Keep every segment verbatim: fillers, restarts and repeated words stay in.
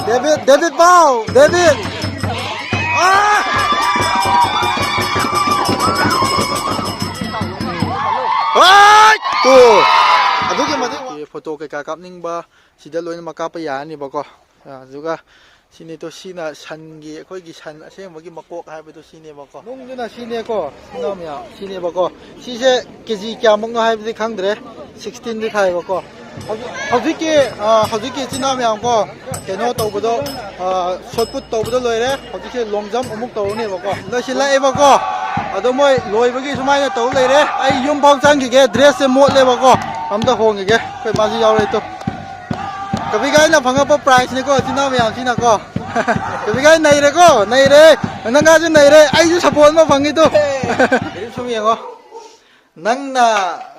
Debit, debit ꯄꯥꯎ, debit! ꯑꯥ! ꯍꯣꯏ! Two! ꯑꯗꯨꯛꯀꯤ ꯃꯇꯤꯛ ꯐꯣꯇꯣ ꯀꯩꯀꯥ ꯀꯥꯞꯅꯤꯡꯕ ꯁꯤꯗ ꯂꯣꯏꯅꯃꯛ ꯀꯥꯞꯄ ꯌꯥꯔꯅꯤꯕꯀꯣ꯫ ꯑꯗꯨꯒ ꯁꯤꯅꯤ ꯇꯣ, ꯁꯤꯅ ꯁꯟꯒꯤ, ꯑꯩꯈꯣꯏꯒꯤ ꯁꯟ ꯑꯁꯦꯡꯕꯒꯤ ꯃꯀꯣꯛ ꯍꯥꯏꯕꯗꯣ ꯁꯤꯅꯦꯕꯀꯣ꯫ ꯅꯨꯡꯗꯨꯅ ꯁꯤꯅꯦꯀꯣ, ꯏꯆꯤꯟ ꯏꯅꯥꯎ ꯃꯌꯥꯝ, ꯁꯤꯅꯦꯕꯀꯣ꯫ ꯁꯤꯁꯦ ꯀꯦ ꯖꯤ ꯀꯌꯥꯃꯨꯛꯅꯣ ꯍꯥꯏꯕꯗꯤ ꯈꯪꯗ꯭ꯔꯦ, ꯁꯤꯛꯁꯇꯤꯟꯗꯤ ꯊꯥꯏꯕꯀꯣ꯫ ꯍꯧꯖꯤꯛ, ꯍꯧꯖꯤꯛꯀꯤ, ꯑ, ꯍꯧꯖꯤꯛꯀꯤ ꯏꯆꯤꯟ ꯏꯅꯥꯎ ꯃꯌꯥꯝ ꯀꯣ, ꯀꯩꯅꯣ ꯇꯧꯕꯗꯣ, ꯑ, ꯁꯣꯠ ꯄꯨꯠ ꯇꯧꯕꯗꯣ ꯂꯣꯏꯔꯦ꯫ ꯍꯧꯖꯤꯛꯁꯦ ꯂꯣꯡ ꯖꯝ ꯑꯃꯨꯛ ꯇꯧꯔꯅꯦꯕꯀꯣ꯫ ꯂꯣꯏꯁꯤꯜꯂꯛꯑꯦꯕꯀꯣ꯫ ꯑꯗꯣ ꯃꯣꯏ ꯂꯣꯏꯕꯒꯤ ꯁꯨꯃꯥꯏꯅ ꯇꯧ ꯂꯩꯔꯦ꯫ ꯑꯩ ꯌꯨꯝ ꯐꯥꯎ ꯆꯪꯈꯤꯒꯦ, ꯗ꯭ꯔꯦꯁꯁꯦ ꯃꯣꯠꯂꯦꯕꯀꯣ꯫ ꯑꯝꯇ ꯍꯣꯡꯈꯤꯒꯦ, ꯑꯩꯈꯣꯏ ꯃꯥꯁꯨ ꯌꯥꯎꯔꯦ ꯇꯨ꯫ ꯀꯕꯤꯒꯥꯏꯅ ꯐꯪꯉꯛꯄ ꯄ꯭ꯔꯥꯏꯖꯅꯤꯀꯣ, ꯏꯆꯤꯟ ꯏꯅꯥꯎ ꯃꯌꯥꯝꯁꯤꯅꯀꯣ꯫ ꯀꯕꯤꯒꯥꯏ ꯅꯩꯔꯦꯀꯣ, ꯅꯩꯔꯦ꯫ ꯅꯪꯒꯥꯁꯨ ꯅꯩꯔꯦ, ꯑꯩꯁꯨ ꯁꯄꯣꯔꯠ ꯑꯃ ꯐꯪꯉꯤꯗꯣ꯫ ꯁꯨꯝ ꯌꯦꯡꯉꯣ꯫ ꯅꯪꯅ,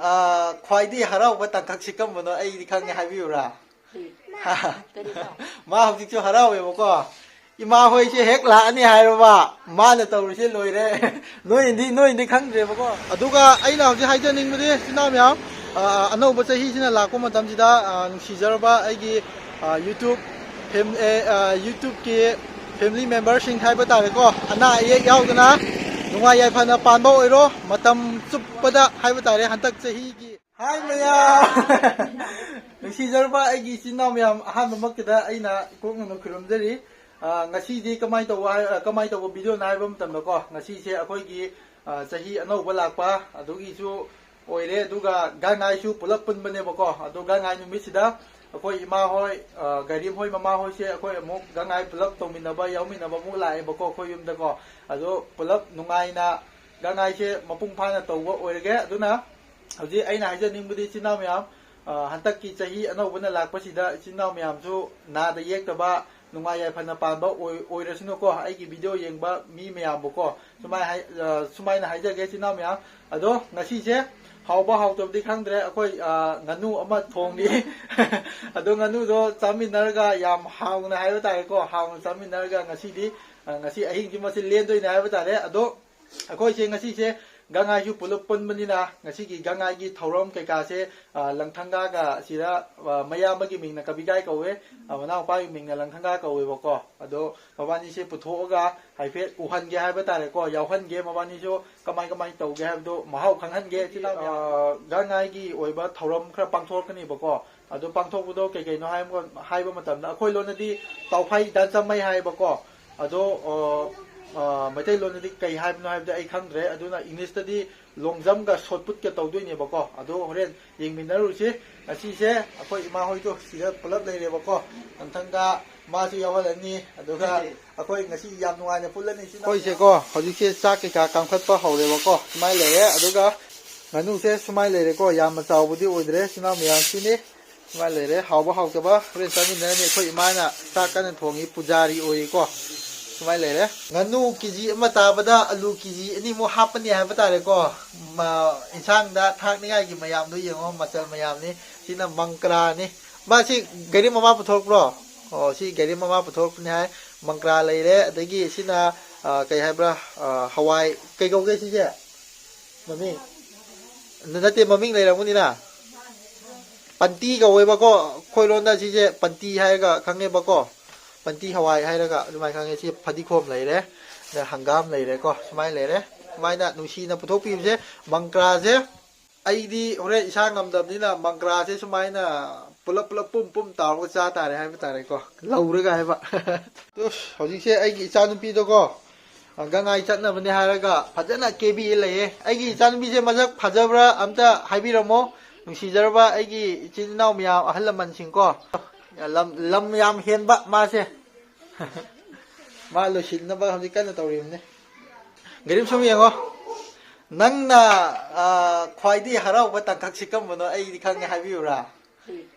ꯑ, ꯈ꯭ꯋꯥꯏꯗꯒꯤ ꯍꯔꯥꯎꯕ ꯇꯥꯡꯀꯛꯁꯤ ꯀꯔꯝꯕꯅꯣ ꯑꯩꯗꯤ ꯈꯪꯉꯦ, ꯍꯥꯏꯕꯤꯌꯨꯔꯥ? ꯀꯔꯤꯅꯣ? ꯃꯥ ꯍꯧꯖꯤꯛꯁꯨ ꯍꯔꯥꯎꯋꯦꯕꯀꯣ꯫ ꯏꯃꯥ ꯍꯣꯏꯁꯦ ꯍꯦꯛ ꯂꯥꯛꯑꯅꯤ ꯍꯥꯏꯔꯕ, ꯃꯥꯅ ꯇꯧꯔꯤꯁꯦ ꯂꯣꯏꯔꯦ꯫ ꯅꯣꯏꯅꯗꯤ, ꯅꯣꯏꯅꯗꯤ ꯈꯪꯗ꯭ꯔꯦꯕꯀꯣ꯫ ꯑꯗꯨꯒ ꯑꯩꯅ ꯍꯧꯖꯤꯛ ꯍꯥꯏꯖꯅꯤꯡꯕꯗꯤ, ꯏꯆꯤꯟ ꯏꯅꯥꯎ ꯃꯌꯥꯝ, ꯑ, ꯑꯅꯧꯕ ꯆꯍꯤꯁꯤꯅ ꯂꯥꯛꯄ ꯃꯇꯝꯁꯤꯗ, ꯑ, ꯅꯨꯡꯁꯤꯖꯔꯕ ꯑꯩꯒꯤ, ꯑ, YouTube ꯐꯦꯝ-, ꯑꯦ, ꯑ, YouTubeꯀꯤ family memberꯁꯤꯡ ꯍꯥꯏꯕ ꯇꯥꯔꯦꯀꯣ, ꯑꯅꯥ ꯑꯌꯦꯛ ꯌꯥꯎꯗꯅ ꯅꯨꯡꯉꯥꯏ ꯌꯥꯏꯐꯅ ꯄꯥꯟꯕ ꯑꯣꯏꯔꯣ, ꯃꯇꯝ ꯆꯨꯞꯄꯗ ꯍꯥꯏꯕ ꯇꯥꯔꯦ, ꯍꯟꯗꯛ ꯆꯍꯤꯒꯤ꯫ ꯍꯥꯏ ꯃꯌꯥꯝ! ꯅꯨꯡꯁꯤꯖꯔꯕ ꯑꯩꯒꯤ ꯏꯆꯤꯟ ꯏꯅꯥꯎ ꯃꯌꯥꯝ, ꯑꯍꯥꯟꯕꯃꯛꯇꯗ ꯑꯩꯅ ꯏꯀꯣꯛ ꯅꯧꯅ ꯈꯨꯔꯨꯝꯖꯔꯤ꯫ ꯑ, ꯉꯁꯤꯗꯤ ꯀꯃꯥꯏꯅ ꯇꯧꯕ ꯍꯥꯏ-, ꯑ, ꯀꯃꯥꯏꯅ ꯇꯧꯕ videoꯅꯣ ꯍꯥꯏꯕ ꯃꯇꯝꯗꯀꯣ, ꯉꯁꯤꯁꯦ ꯑꯩꯈꯣꯏꯒꯤ, ꯑ, ꯆꯍꯤ ꯑꯅꯧꯕ ꯂꯥꯛꯄ ꯑꯗꯨꯒꯤꯁꯨ ꯑꯣꯏꯔꯦ, ꯑꯗꯨꯒ ꯒꯥꯡꯉꯥꯏꯁꯨ ꯄꯨꯂꯞ ꯄꯨꯟꯕꯅꯦꯕꯀꯣ꯫ ꯑꯗꯣ ꯒꯥꯡꯉꯥꯏ ꯅꯨꯃꯤꯠꯁꯤꯗ ꯑꯩꯈꯣꯏ ꯏꯃꯥ ꯍꯣꯏ, ꯑ, ꯒꯥꯏꯔꯦꯝ ꯍꯣꯏ ꯃꯃꯥ ꯍꯣꯏꯁꯦ ꯑꯩꯈꯣꯏ ꯑꯃꯨꯛ ꯒꯥꯡꯉꯥꯏ ꯄꯨꯂꯞ ꯇꯧꯃꯤꯟꯅꯕ, ꯌꯥꯎꯃꯤꯟꯅꯕ ꯑꯃꯨꯛ ꯂꯥꯛꯑꯦꯕꯀꯣ ꯑꯩꯈꯣꯏ ꯌꯨꯝꯗꯀꯣ꯫ ꯑꯗꯣ ꯄꯨꯂꯞ ꯅꯨꯡꯉꯥꯏꯅ ꯒꯥꯡꯉꯥꯏꯁꯦ ꯃꯄꯨꯡ ꯐꯥꯅ ꯇꯧꯕ ꯑꯣꯏꯔꯒꯦ꯫ ꯑꯗꯨꯅ ꯍꯧꯖꯤꯛ ꯑꯩꯅ ꯍꯥꯏꯖꯅꯤꯡꯕꯗꯤ, ꯏꯆꯤꯟ ꯏꯅꯥꯎ ꯃꯌꯥꯝ, ꯑ, ꯍꯟꯗꯛꯀꯤ ꯆꯍꯤ ꯑꯅꯧꯕꯅ ꯂꯥꯛꯄꯁꯤꯗ ꯏꯆꯤꯟ ꯏꯅꯥꯎ ꯃꯌꯥꯝꯁꯨ ꯅꯥꯗ ꯌꯦꯛꯇꯕ, ꯅꯨꯡꯉꯥꯏ ꯌꯥꯏꯐꯅ ꯄꯥꯟꯕ ꯑꯣꯏ-, ꯑꯣꯏꯔꯁꯅꯨꯀꯣ, ꯑꯩꯒꯤ video ꯌꯦꯡꯕ ꯃꯤ ꯃꯌꯥꯝꯕꯨꯀꯣ꯫ ꯁꯨꯃꯥꯏ ꯍꯥꯏ-, ꯑ, ꯁꯨꯃꯥꯏꯅ ꯍꯥꯏꯖꯒꯦ, ꯏꯆꯤꯟ ꯏꯅꯥꯎ ꯃꯌꯥꯝ꯫ ꯑꯗꯣ ꯉꯁꯤꯁꯦ ꯍꯥꯎꯕ ꯍꯥꯎꯇꯕꯗꯤ ꯈꯪꯗ꯭ꯔꯦ, ꯑꯩꯈꯣꯏ, ꯑ, ꯉꯥꯅꯨ ꯑꯃ ꯊꯣꯡꯉꯤ꯫ ꯑꯗꯣ ꯉꯥꯅꯨꯗꯣ ꯆꯥꯃꯤꯟꯅꯔꯒ ꯌꯥꯝ ꯍꯥꯎꯅ ꯍꯥꯏꯕ ꯇꯥꯔꯦꯀꯣ, ꯍꯥꯎꯅ ꯆꯥꯃꯤꯟꯅꯔꯒ ꯉꯁꯤꯗꯤ, ꯑ, ꯉꯁꯤ ꯑꯍꯤꯡꯁꯤ ꯃꯁꯤ ꯂꯦꯟꯗꯣꯏꯅꯦ ꯍꯥꯏꯕ ꯇꯥꯔꯦ꯫ ꯑꯗꯣ ꯑꯩꯈꯣꯏꯁꯦ ꯉꯁꯤꯁꯦ ꯒꯥꯡꯉꯥꯏꯁꯨ ꯄꯨꯂꯞ ꯄꯨꯟꯕꯅꯤꯅ ꯉꯁꯤꯒꯤ ꯒꯥꯡꯉꯥꯏꯒꯤ ꯊꯧꯔꯝ ꯀꯩꯀꯥꯁꯦ, ꯑ, ꯂꯪꯊꯪꯒꯥꯒ ꯑꯁꯤꯗ, ꯑ, ꯃꯌꯥꯝꯕꯒꯤ ꯃꯤꯡꯅ ꯀꯕꯤꯒꯥꯏ ꯀꯧꯋꯦ, ꯑ, ꯃꯅꯥꯎꯄꯥꯒꯤ ꯃꯤꯡꯅ ꯂꯪꯊꯪꯒꯥ ꯀꯧꯋꯦꯕꯀꯣ꯫ ꯑꯗꯣ ꯃꯕꯥꯅꯤꯁꯦ ꯄꯨꯊꯣꯛꯑꯒ ꯍꯥꯏꯐꯦꯠ ꯎꯍꯟꯒꯦ ꯍꯥꯏꯕ ꯇꯥꯔꯦꯀꯣ, ꯌꯥꯎꯍꯟꯒꯦ, ꯃꯕꯥꯅꯤꯁꯨ ꯀꯃꯥꯏ ꯀꯃꯥꯏ ꯇꯧꯒꯦ ꯍꯥꯏꯕꯗꯣ ꯃꯍꯥꯎ ꯈꯪꯍꯟꯒꯦ꯫ ꯏꯆꯤꯜ ꯏꯅꯥꯎ ꯃꯌꯥꯝ, ꯑ, ꯒꯥꯡꯉꯥꯏꯒꯤ ꯑꯣꯏꯕ ꯊꯧꯔꯝ ꯈꯔ ꯄꯥꯡꯊꯣꯔꯛꯀꯅꯦꯕꯀꯣ꯫ ꯑꯗꯣ ꯄꯥꯡꯊꯣꯛꯄꯗꯣ ꯀꯩ ꯀꯩꯅꯣ ꯍꯥꯏꯕ, ꯍꯥꯏꯕ ꯃꯇꯝꯗ ꯑꯩꯈꯣꯏ ꯂꯣꯟꯗꯗꯤ ꯇꯥꯎꯐꯥꯏ ꯗꯥꯟꯆꯝꯃꯩ ꯍꯥꯏꯌꯦꯕꯀꯣ꯫ ꯑꯗꯣ, ꯑ, ꯑ, ꯃꯩꯇꯩꯂꯣꯟꯗꯗꯤ ꯀꯩ ꯍꯥꯏꯕꯅꯣ ꯍꯥꯏꯕꯗꯤ ꯑꯩ ꯈꯪꯗ꯭ꯔꯦ꯫ ꯑꯗꯨꯅ ꯏꯪꯂꯤꯁꯇꯗꯤ ꯂꯣꯡꯖꯝꯒ ꯁꯣꯠ ꯄꯨꯠꯀ ꯇꯧꯗꯣꯏꯅꯦꯕꯀꯣ꯫ ꯑꯗꯣ ꯍꯣꯔꯦꯟ ꯌꯦꯡꯃꯤꯟꯅꯔꯨꯁꯤ꯫ ꯉꯁꯤꯁꯦ ꯑꯩꯈꯣꯏ ꯏꯃꯥ ꯍꯣꯏꯗꯣ ꯁꯤꯗ ꯄꯨꯂꯞ ꯂꯩꯔꯦꯕꯀꯣ꯫ ꯃꯊꯪꯗ ꯃꯥꯁꯨ ꯌꯥꯎꯍꯜꯂꯅꯤ꯫ ꯑꯗꯨꯒ ꯑꯩꯈꯣꯏ ꯉꯁꯤ ꯌꯥꯝ ꯅꯨꯡꯉꯥꯏꯅ ꯄꯨꯜꯂꯅꯤ꯫ ꯏꯆꯤꯟ ꯏꯅꯥꯎ ꯑꯩꯈꯣꯏꯁꯦꯀꯣ ꯍꯧꯖꯤꯛꯁꯦ ꯆꯥꯛ ꯀꯩꯀꯥ ꯀꯥꯝꯈꯠꯄ ꯍꯧꯔꯦꯕꯀꯣ꯫ ꯁꯨꯃꯥꯏꯅ ꯂꯩꯔꯦ꯫ ꯑꯗꯨꯒ ꯉꯥꯅꯨꯁꯦ ꯁꯨꯃꯥꯏꯅ ꯂꯩꯔꯦꯀꯣ꯫ ꯌꯥꯝꯅ ꯆꯥꯎꯕꯗꯤ ꯑꯣꯏꯗ꯭ꯔꯦ꯫ ꯏꯆꯤꯟ ꯏꯅꯥꯎ ꯃꯌꯥꯝꯁꯤꯅꯤ꯫ ꯁꯨꯃꯥꯏꯅ ꯂꯩꯔꯦ꯫ ꯍꯥꯎꯕ ꯍꯥꯎꯇꯕ ꯍꯣꯔꯦꯟ ꯆꯥꯃꯤꯟꯅꯔꯅꯤ꯫ ꯑꯩꯈꯣꯏ ꯏꯃꯥꯅ ꯆꯥꯛ ꯀꯟꯅ ꯊꯣꯡꯉꯤ꯫ ꯄꯨꯖꯥꯔꯤ ꯑꯣꯏꯔꯤꯀꯣ꯫ ꯁꯨꯃꯥꯏꯅ ꯂꯩꯔꯦ꯫ ꯉꯥꯅꯨ ꯀꯦ ꯖꯤ ꯑꯃ ꯇꯥꯕꯗ ꯑꯂꯨ ꯀꯦ ꯖꯤ ꯑꯅꯤꯃꯨꯛ ꯍꯥꯞꯄꯅꯤ ꯍꯥꯏꯕ ꯇꯥꯔꯦꯀꯣ꯫ ꯃ-, ꯏꯟꯁꯥꯡꯗ ꯊꯥꯛꯅꯤꯡꯉꯥꯏꯒꯤ ꯃꯌꯥꯝꯗꯣ ꯌꯦꯡꯉꯣ, ꯃꯆꯜ ꯃꯌꯥꯝꯅꯤ꯫ ꯁꯤꯅ ꯃꯪꯀ꯭ꯔꯥꯅꯤ꯫ ꯃꯥꯁꯤ ꯒꯥꯔꯤ ꯃꯃꯥ ꯄꯨꯊꯣꯔꯛꯄ꯭ꯔꯣ? ꯑꯣ, ꯁꯤ ꯒꯥꯔꯤ ꯃꯃꯥ ꯄꯨꯊꯣꯔꯛꯄꯅꯤ ꯍꯥꯏ꯫ ꯃꯪꯀ꯭ꯔꯥ ꯂꯩꯔꯦ꯫ ꯑꯗꯒꯤ ꯁꯤꯅ, ꯑ, ꯀꯩ ꯍꯥꯏꯕ꯭ꯔꯥ? ꯑ, ꯍꯋꯥꯏ ꯀꯩ ꯀꯧꯒꯦ ꯁꯤꯁꯦ? ꯃꯃꯤꯡ? ꯅ-, ꯅꯠꯇꯦ, ꯃꯃꯤꯡ ꯂꯩꯔꯝꯒꯅꯤꯅ꯫ ꯄꯟꯇꯤ ꯀꯧꯋꯦꯕꯀꯣ꯫ ꯑꯩꯈꯣꯏ ꯂꯣꯟꯗ ꯁꯤꯁꯦ ꯄꯟꯇꯤ ꯍꯥꯏꯔꯒ ꯈꯪꯉꯦꯕꯀꯣ꯫ ꯄꯟꯇꯤ ꯍꯋꯥꯏ ꯍꯥꯏꯔꯒ ꯑꯗꯨꯃꯥꯏꯅ ꯈꯪꯉꯦ꯫ ꯁꯤ ꯐꯗꯤꯒꯣꯝ ꯂꯩꯔꯦ, ꯑꯗ ꯍꯪꯒꯥꯝ ꯂꯩꯔꯦꯀꯣ꯫ ꯁꯨꯃꯥꯏꯅ ꯂꯩꯔꯦ꯫ ꯁꯨꯃꯥꯏꯅ ꯅꯨꯡꯁꯤꯅ ꯄꯨꯊꯣꯛꯄꯤꯕꯁꯦ꯫ ꯃꯪꯀ꯭ꯔꯥꯁꯦ ꯑꯩꯗꯤ ꯍꯣꯔꯦꯟ ꯏꯁꯥ ꯉꯝꯗꯕꯅꯤꯅ ꯃꯪꯀ꯭ꯔꯥꯁꯦ ꯁꯨꯃꯥꯏꯅ ꯄꯨꯂꯞ ꯄꯨꯂꯞ ꯄꯨꯝ ꯄꯨꯝ ꯇꯥꯎꯔꯒ ꯆꯥ ꯇꯥꯔꯦ ꯍꯥꯏꯕ ꯇꯥꯔꯦꯀꯣ꯫ ꯂꯧꯔꯒ ꯍꯥꯏꯕ꯫ ꯑꯗꯨ ꯍꯧꯖꯤꯛꯁꯦ ꯑꯩꯒꯤ ꯏꯆꯥꯅꯨꯄꯤꯗꯣꯀꯣ, ꯒꯪꯉꯥꯏ ꯆꯠꯅꯕꯅꯦ ꯍꯥꯏꯔꯒ ꯐꯖꯅ ꯀꯦꯕꯤ ꯂꯩꯌꯦ꯫ ꯑꯩꯒꯤ ꯏꯆꯥꯅꯨꯄꯤꯁꯦ ꯃꯁꯛ ꯐꯖꯕ꯭ꯔꯥ ꯑꯝꯇ ꯍꯥꯏꯕꯤꯔꯝꯃꯣ꯫ ꯅꯨꯡꯁꯤꯖꯔꯕ ꯑꯩꯒꯤ ꯏꯆꯤꯟ ꯏꯅꯥꯎ ꯃꯌꯥꯝ, ꯑꯍꯜ ꯂꯃꯟꯁꯤꯡꯀꯣ꯫ ꯂꯝ, ꯂꯝ ꯌꯥꯝ ꯍꯦꯟꯕ ꯃꯥꯁꯦ꯫ ꯃꯥ ꯂꯣꯏꯁꯤꯟꯅꯕ ꯍꯧꯖꯤꯛ ꯀꯟꯅ ꯇꯧꯔꯤꯕꯅꯤ꯫ ꯒꯥꯔꯤ ꯁꯨꯝ ꯌꯦꯡꯉꯣ꯫ ꯅꯪꯅ, ꯑ, ꯈ꯭ꯋꯥꯏꯗꯒꯤ ꯍꯔꯥꯎꯕ ꯇꯥꯡꯀꯛꯁꯤ ꯀꯔꯝꯕꯅꯣ? ꯑꯩꯗꯤ ꯈꯪꯉꯦ, ꯍꯥꯏꯕꯤꯌꯨꯔꯥ?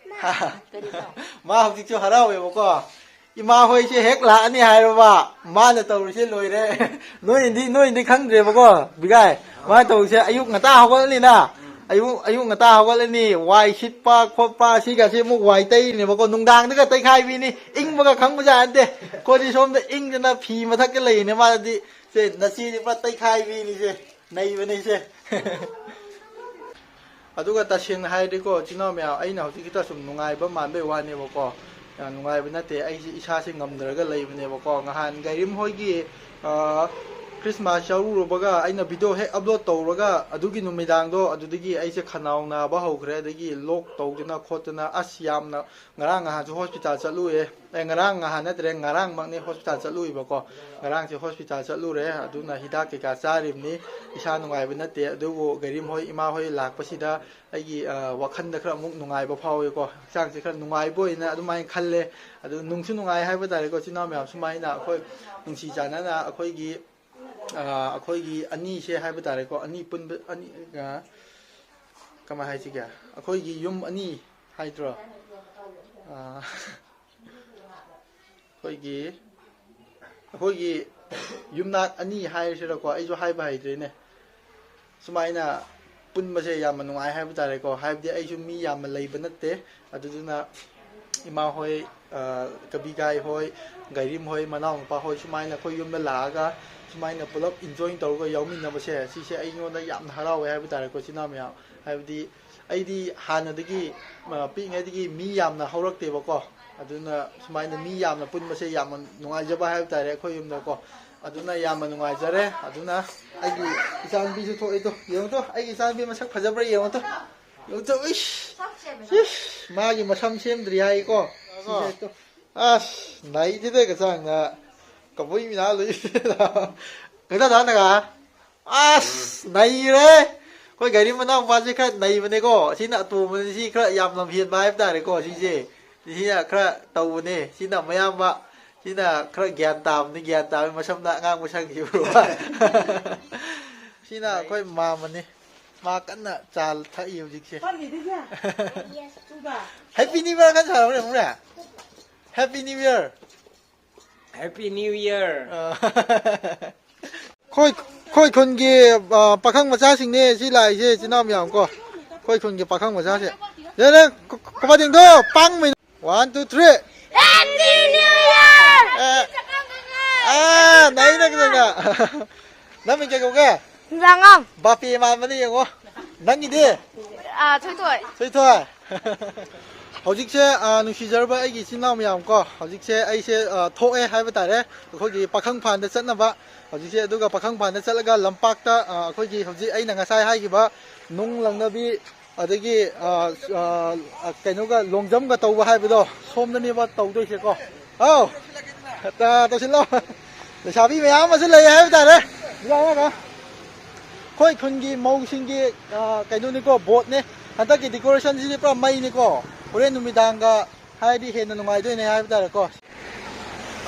ꯀꯔꯤꯅꯣ? ꯃꯥ ꯍꯧꯖꯤꯛꯁꯨ ꯍꯔꯥꯎꯋꯦꯕꯀꯣ꯫ ꯏꯃꯥ ꯍꯣꯏꯁꯦ ꯍꯦꯛ ꯂꯥꯛꯑꯅꯤ ꯍꯥꯏꯔꯕ, ꯃꯥꯅ ꯇꯧꯔꯤꯁꯦ ꯂꯣꯏꯔꯦ꯫ ꯅꯣꯏꯅꯗꯤ, ꯅꯣꯏꯅꯗꯤ ꯈꯪꯗ꯭ꯔꯦꯕꯀꯣ, ꯕꯤꯒꯥꯏ꯫ ꯃꯥꯅ ꯇꯧꯔꯤꯁꯦ ꯑꯌꯨꯛ ꯉꯟꯇꯥ ꯍꯧꯒꯠꯂꯅꯤꯅ, ꯑꯌꯨꯛ, ꯑꯌꯨꯛ ꯉꯟꯇꯥ ꯍꯧꯒꯠꯂꯅꯤ, ꯋꯥꯏ ꯁꯤꯠꯄ ꯈꯣꯠꯄ, ꯁꯤꯒꯁꯦ ꯑꯃꯨꯛ ꯋꯥꯏ ꯇꯩꯔꯤꯅꯦꯕꯀꯣ, ꯅꯨꯡꯗꯥꯡꯗꯒ ꯇꯩꯈꯥꯏꯕꯤꯅꯤ, ꯏꯪꯕꯒ ꯈꯪꯕꯖꯥꯠ ꯅꯠꯇꯦ꯫ ꯑꯩꯈꯣꯏꯗꯤ ꯁꯣꯝꯗ ꯏꯪꯗꯅ ꯐꯤ ꯃꯊꯛꯇ ꯂꯩꯔꯤꯅꯦ, ꯃꯥꯗꯤ ꯁꯦ, ꯅꯆꯦꯗꯤ ꯄꯨꯔꯥ ꯇꯩꯈꯥꯏꯕꯤꯅꯤꯁꯦ, ꯅꯩꯕꯅꯤꯁꯦ꯫ ꯑꯗꯨꯒ ꯇꯁꯦꯡꯅ ꯍꯥꯏꯔꯗꯤꯀꯣ, ꯏꯆꯤꯟ ꯏꯅꯥꯎ ꯃꯌꯥꯝ, ꯑꯩꯅ ꯍꯧꯖꯤꯛ ꯈꯤꯇ ꯁꯨꯝ ꯅꯨꯡꯉꯥꯏꯕ ꯃꯥꯟꯕꯩ ꯋꯥꯅꯦꯕꯀꯣ, ꯌꯥꯝ ꯅꯨꯡꯉꯥꯏꯕ ꯅꯠꯇꯦ꯫ ꯑꯩꯁꯦ ꯏꯁꯥꯁꯦ ꯉꯝꯗ꯭ꯔꯒ ꯂꯩꯕꯅꯦꯕꯀꯣ꯫ ꯅꯍꯥꯟ ꯒꯥꯏꯔꯤꯝ ꯍꯣꯏꯒꯤ, ꯑ, ꯈ꯭ꯔꯤꯁꯃꯥꯁ ꯌꯥꯎꯔꯨꯔꯕꯒ, ꯑꯩꯅ ꯚꯤꯗꯤꯑꯣ ꯍꯦꯛ ꯑꯞꯂꯣꯗ ꯇꯧꯔꯒ, ꯑꯗꯨꯒꯤ ꯅꯨꯃꯤꯗꯥꯡꯗꯣ ꯑꯗꯨꯗꯒꯤ ꯑꯩꯁꯦ ꯈꯅꯥꯎ ꯅꯥꯕ ꯍꯧꯈ꯭ꯔꯦ, ꯑꯗꯒꯤ ꯂꯣꯛ ꯇꯧꯗꯅ ꯈꯣꯠꯇꯅ, ꯑꯁ, ꯌꯥꯝꯅ, ꯉꯔꯥꯡ ꯅꯍꯥꯟꯁꯨ ꯍꯣꯁꯄꯤꯇꯥꯜ ꯆꯠꯂꯨꯔꯦ꯫ ꯑꯦ, ꯉꯔꯥꯡ ꯅꯍꯥꯟ ꯅꯠꯇ꯭ꯔꯦ, ꯉꯔꯥꯡꯃꯛꯅꯦ ꯍꯣꯁꯄꯤꯇꯥꯜ ꯆꯠꯂꯨꯏꯕꯀꯣ꯫ ꯉꯔꯥꯡꯁꯦ ꯍꯣꯁꯄꯤꯇꯥꯜ ꯆꯠꯂꯨꯔꯦ, ꯑꯗꯨꯅ ꯍꯤꯗꯥꯛ ꯀꯩꯀꯥ ꯆꯥꯔꯤꯕꯅꯤ꯫ ꯏꯁꯥ ꯅꯨꯡꯉꯥꯏꯕ ꯅꯠꯇꯦ, ꯑꯗꯨꯕꯨ ꯒꯥꯏꯔꯤꯝ ꯍꯣꯏ, ꯏꯃꯥ ꯍꯣꯏ ꯂꯥꯛꯄꯁꯤꯗ ꯑꯩꯒꯤ, ꯑ, ꯋꯥꯈꯜꯗ ꯈꯔ ꯑꯃꯨꯛ ꯅꯨꯡꯉꯥꯏꯕ ꯐꯥꯎꯋꯦꯀꯣ꯫ ꯍꯛꯆꯥꯡꯁꯦ ꯈꯔ ꯅꯨꯡꯉꯥꯏꯕ ꯑꯣꯏꯅ ꯑꯗꯨꯃꯥꯏꯅ ꯈꯜꯂꯦ꯫ ꯑꯗꯨ ꯅꯨꯡꯁꯨ ꯅꯨꯡꯉꯥꯏ ꯍꯥꯏꯕ ꯇꯥꯔꯦꯀꯣ, ꯏꯆꯤꯟ ꯏꯅꯥꯎ ꯃꯌꯥꯝ ꯁꯨꯃꯥꯏꯅ ꯑꯩꯈꯣꯏ ꯅꯨꯡꯁꯤ ꯆꯥꯟꯅꯅ ꯑꯩꯈꯣꯏꯒꯤ, ꯑ, ꯑꯩꯈꯣꯏꯒꯤ ꯑꯅꯤꯁꯦ ꯍꯥꯏꯕ ꯇꯥꯔꯦꯀꯣ, ꯑꯅꯤ ꯄꯨꯟꯕ, ꯑꯅꯤ, ꯑ, ꯀꯃꯥꯏ ꯍꯥꯏꯁꯤꯒꯦ, ꯑꯩꯈꯣꯏꯒꯤ ꯌꯨꯝ ꯑꯅꯤ ꯍꯥꯏꯗ꯭ꯔꯣ? ꯑ, ꯑꯩꯈꯣꯏꯒꯤ, ꯑꯩꯈꯣꯏꯒꯤ ꯌꯨꯝꯅꯥꯛ ꯑꯅꯤ ꯍꯥꯏꯔꯁꯤꯔꯀꯣ, ꯑꯩꯁꯨ ꯍꯥꯏꯕ ꯍꯩꯇ꯭ꯔꯦꯅꯦ꯫ ꯁꯨꯃꯥꯏꯅ ꯄꯨꯟꯕꯁꯦ ꯌꯥꯝꯅ ꯅꯨꯡꯉꯥꯏ ꯍꯥꯏꯕ ꯇꯥꯔꯦꯀꯣ꯫ ꯍꯥꯏꯕꯗꯤ ꯑꯩꯁꯨ ꯃꯤ ꯌꯥꯝꯅ ꯂꯩꯕ ꯅꯠꯇꯦ, ꯑꯗꯨꯗꯨꯅ ꯏꯃꯥ ꯍꯣꯏ, ꯑ, ꯀꯕꯤꯒꯥꯏ ꯍꯣꯏ, ꯒꯥꯏꯔꯤꯝ ꯍꯣꯏ, ꯃꯅꯥꯎꯅꯨꯄꯥ ꯍꯣꯏ, ꯁꯨꯃꯥꯏꯅ ꯑꯩꯈꯣꯏ ꯌꯨꯝꯗ ꯂꯥꯛꯑꯒ ꯁꯨꯃꯥꯏꯅ ꯄꯨꯂꯞ ꯏꯟꯖꯣꯏ ꯇꯧꯔꯒ ꯌꯥꯎꯃꯤꯟꯅꯕꯁꯦ, ꯁꯤꯁꯦ ꯑꯩꯉꯣꯟꯗ ꯌꯥꯝꯅ ꯍꯔꯥꯎꯋꯦ ꯍꯥꯏꯕ ꯇꯥꯔꯦꯀꯣ, ꯏꯆꯤꯟ ꯏꯅꯥꯎ ꯃꯌꯥꯝ꯫ ꯍꯥꯏꯕꯗꯤ ꯑꯩꯗꯤ ꯍꯥꯟꯅꯗꯒꯤ, ꯑ, ꯄꯤꯛꯏꯉꯩꯗꯒꯤ ꯃꯤ ꯌꯥꯝꯅ ꯍꯧꯔꯛꯇꯦꯕꯀꯣ, ꯑꯗꯨꯅ ꯁꯨꯃꯥꯏꯅ ꯃꯤ ꯌꯥꯝꯅ ꯄꯨꯟꯕꯁꯦ ꯌꯥꯝꯅ ꯅꯨꯡꯉꯥꯏꯖꯕ ꯍꯥꯏꯕ ꯇꯥꯔꯦ ꯑꯩꯈꯣꯏ ꯌꯨꯝꯗꯀꯣ꯫ ꯑꯗꯨꯅ ꯌꯥꯝꯅ ꯅꯨꯡꯉꯥꯏꯖꯔꯦ꯫ ꯑꯗꯨꯅ ꯑꯩꯒꯤ ꯏꯆꯥꯅꯨꯄꯤꯁꯨ ꯊꯣꯛꯑꯦ ꯇꯣ, ꯌꯦꯡꯉꯨ ꯇꯣ, ꯑꯩꯒꯤ ꯏꯆꯥꯅꯨꯄꯤ ꯃꯁꯛ ꯐꯖꯕ꯭ꯔꯥ ꯌꯦꯡꯉꯨ ꯇꯣ꯫ ꯌꯦꯡꯉꯨ ꯇꯣ, ꯏꯁ! ꯏꯁ! ꯃꯥꯒꯤ ꯃꯁꯝ ꯁꯦꯝꯗ꯭ꯔꯤ ꯍꯥꯏꯀꯣ꯫ ꯁꯤꯁꯦ ꯇꯣ꯫ ꯑꯁ, ꯅꯩꯗꯦꯗ ꯀꯆꯥꯡꯅ꯫ ꯀꯕꯨꯏ ꯃꯤꯅꯥ ꯂꯨꯏ꯫ ꯀꯩꯗꯧ ꯇꯥꯟꯅꯒ? ꯑꯁ, ꯅꯩꯔꯦ! ꯑꯩꯈꯣꯏ ꯒꯥꯔꯤ ꯃꯅꯥꯎꯄꯥꯁꯦ ꯈꯔ ꯅꯩꯕꯅꯦꯀꯣ꯫ ꯁꯤꯅ ꯑꯇꯣꯝꯕꯅꯤ, ꯁꯤ ꯈꯔ ꯌꯥꯝ ꯂꯝꯍꯦꯟꯕ ꯍꯥꯏꯕ ꯇꯥꯔꯦꯀꯣ꯫ ꯁꯤꯁꯦ, ꯁꯤꯅ ꯈꯔ ꯇꯧꯕꯅꯦ꯫ ꯁꯤꯅ ꯃꯌꯥꯝꯕ, ꯁꯤꯅ ꯈꯔ ꯒ꯭ꯌꯥꯟ ꯇꯥꯕꯅꯤ, ꯒ꯭ꯌꯥꯟ ꯇꯥꯕꯅꯤ꯫ ꯃꯁꯝꯅ ꯑꯉꯥꯡꯕ ꯁꯪꯈꯤꯕ꯭ꯔꯣ? ꯁꯤꯅ ꯑꯩꯈꯣꯏ ꯃꯥꯝꯃꯅꯤ꯫ ꯃꯥ ꯀꯟꯅ ꯆꯥ ꯊꯛꯏ ꯍꯧꯖꯤꯛꯁꯦ꯫ ꯍꯦꯄꯤ ꯅ꯭ꯌꯨ ꯏꯌꯔ ꯀꯟꯅ ꯁꯥꯔꯝꯕꯅꯦ ꯑꯃꯨꯛꯅꯦ꯫ Happy new year. Happy New Year. ꯑ, ꯑꯩꯈꯣꯏ, ꯑꯩꯈꯣꯏ ꯈꯨꯟꯒꯤ, ꯑ, ꯄꯥꯈꯪ ꯃꯆꯥꯁꯤꯡꯅꯦ ꯁꯤ ꯂꯥꯛꯏꯁꯦ, ꯏꯆꯤꯟ ꯏꯅꯥꯎ ꯃꯌꯥꯝ ꯀꯣ꯫ ꯑꯩꯈꯣꯏ ꯈꯨꯟꯒꯤ ꯄꯥꯈꯪ ꯃꯆꯥꯁꯦ꯫ ꯌꯥꯔꯦ, ꯀ-, ꯀ-, ꯀꯕꯥꯗꯤꯡꯗꯣ ꯄꯥꯡꯃꯤ꯫ One, two, three. Happy New Year! ꯑꯦ꯫ ꯑꯥ, ꯅꯩꯅ ꯀꯩꯗꯧꯅ? ꯅꯪ ꯃꯤꯡ ꯀꯩ ꯀꯧꯒꯦ? ꯏꯟꯖꯥꯡꯉꯝ꯫ ꯕꯥꯄꯦ ꯃꯥꯟꯕꯅꯤ ꯌꯦꯡꯉꯣ꯫ ꯅꯪꯒꯤꯗꯤ? ꯑꯥ, ꯊꯣꯏꯊꯣꯏ꯫ ꯊꯣꯏꯊꯣꯏ꯫ ꯍꯧꯖꯤꯛꯁꯦ, ꯑꯥ, ꯅꯨꯡꯁꯤꯖꯔꯕ ꯑꯩꯒꯤ ꯏꯆꯤꯟ ꯏꯅꯥꯎ ꯃꯌꯥꯝ ꯀꯣ, ꯍꯧꯖꯤꯛꯁꯦ ꯑꯩꯁꯦ, ꯑꯥ, ꯊꯣꯛꯑꯦ ꯍꯥꯏꯕ ꯇꯥꯔꯦ, ꯑꯩꯈꯣꯏꯒꯤ ꯄꯥꯈꯪ ꯐꯥꯟꯗ ꯆꯠꯅꯕ꯫ ꯍꯧꯖꯤꯛꯁꯦ ꯑꯗꯨꯒ ꯄꯥꯈꯪ ꯐꯥꯟꯗ ꯆꯠꯂꯒ ꯂꯝꯄꯥꯛꯇ, ꯑꯥ, ꯑꯩꯈꯣꯏꯒꯤ ꯍꯧꯖꯤꯛ ꯑꯩꯅ ꯉꯁꯥꯏ ꯍꯥꯏꯈꯤꯕ ꯅꯨꯡ ꯂꯪꯅꯕꯤ, ꯑꯗꯒꯤ, ꯑꯥ, ꯑꯥ, ꯀꯩꯅꯣꯒ ꯂꯣꯡꯖꯝꯒ ꯇꯧꯕ ꯍꯥꯏꯕꯗꯣ, ꯁꯣꯝꯗꯅꯦꯕ ꯇꯧꯗꯣꯏꯁꯦꯀꯣ꯫ ꯑꯧ, ꯇ-, ꯇꯧꯁꯤꯜꯂꯣ꯫ ꯂꯩꯁꯥꯕꯤ ꯃꯌꯥꯝ ꯑꯃꯁꯨ ꯂꯩ ꯍꯥꯏꯕ ꯇꯥꯔꯦ꯫ ꯌꯥꯔꯒ꯫ ꯑꯩꯈꯣꯏ ꯈꯨꯟꯒꯤ ꯃꯧꯁꯤꯡꯒꯤ, ꯑꯥ, ꯀꯩꯅꯣꯅꯤꯀꯣ, ꯕꯣꯠꯅꯦ꯫ ꯍꯟꯗꯛꯀꯤ ꯗꯦꯀꯣꯔꯦꯁꯟꯁꯤꯗꯤ ꯄꯨꯔꯥ ꯃꯩꯅꯤꯀꯣ꯫ ꯍꯣꯔꯦꯟ ꯅꯨꯃꯤꯗꯥꯡꯒ ꯍꯥꯏꯔꯗꯤ ꯍꯦꯟꯅ ꯅꯨꯡꯉꯥꯏꯗꯣꯏꯅꯦ ꯍꯥꯏꯕ ꯇꯥꯔꯦꯀꯣ꯫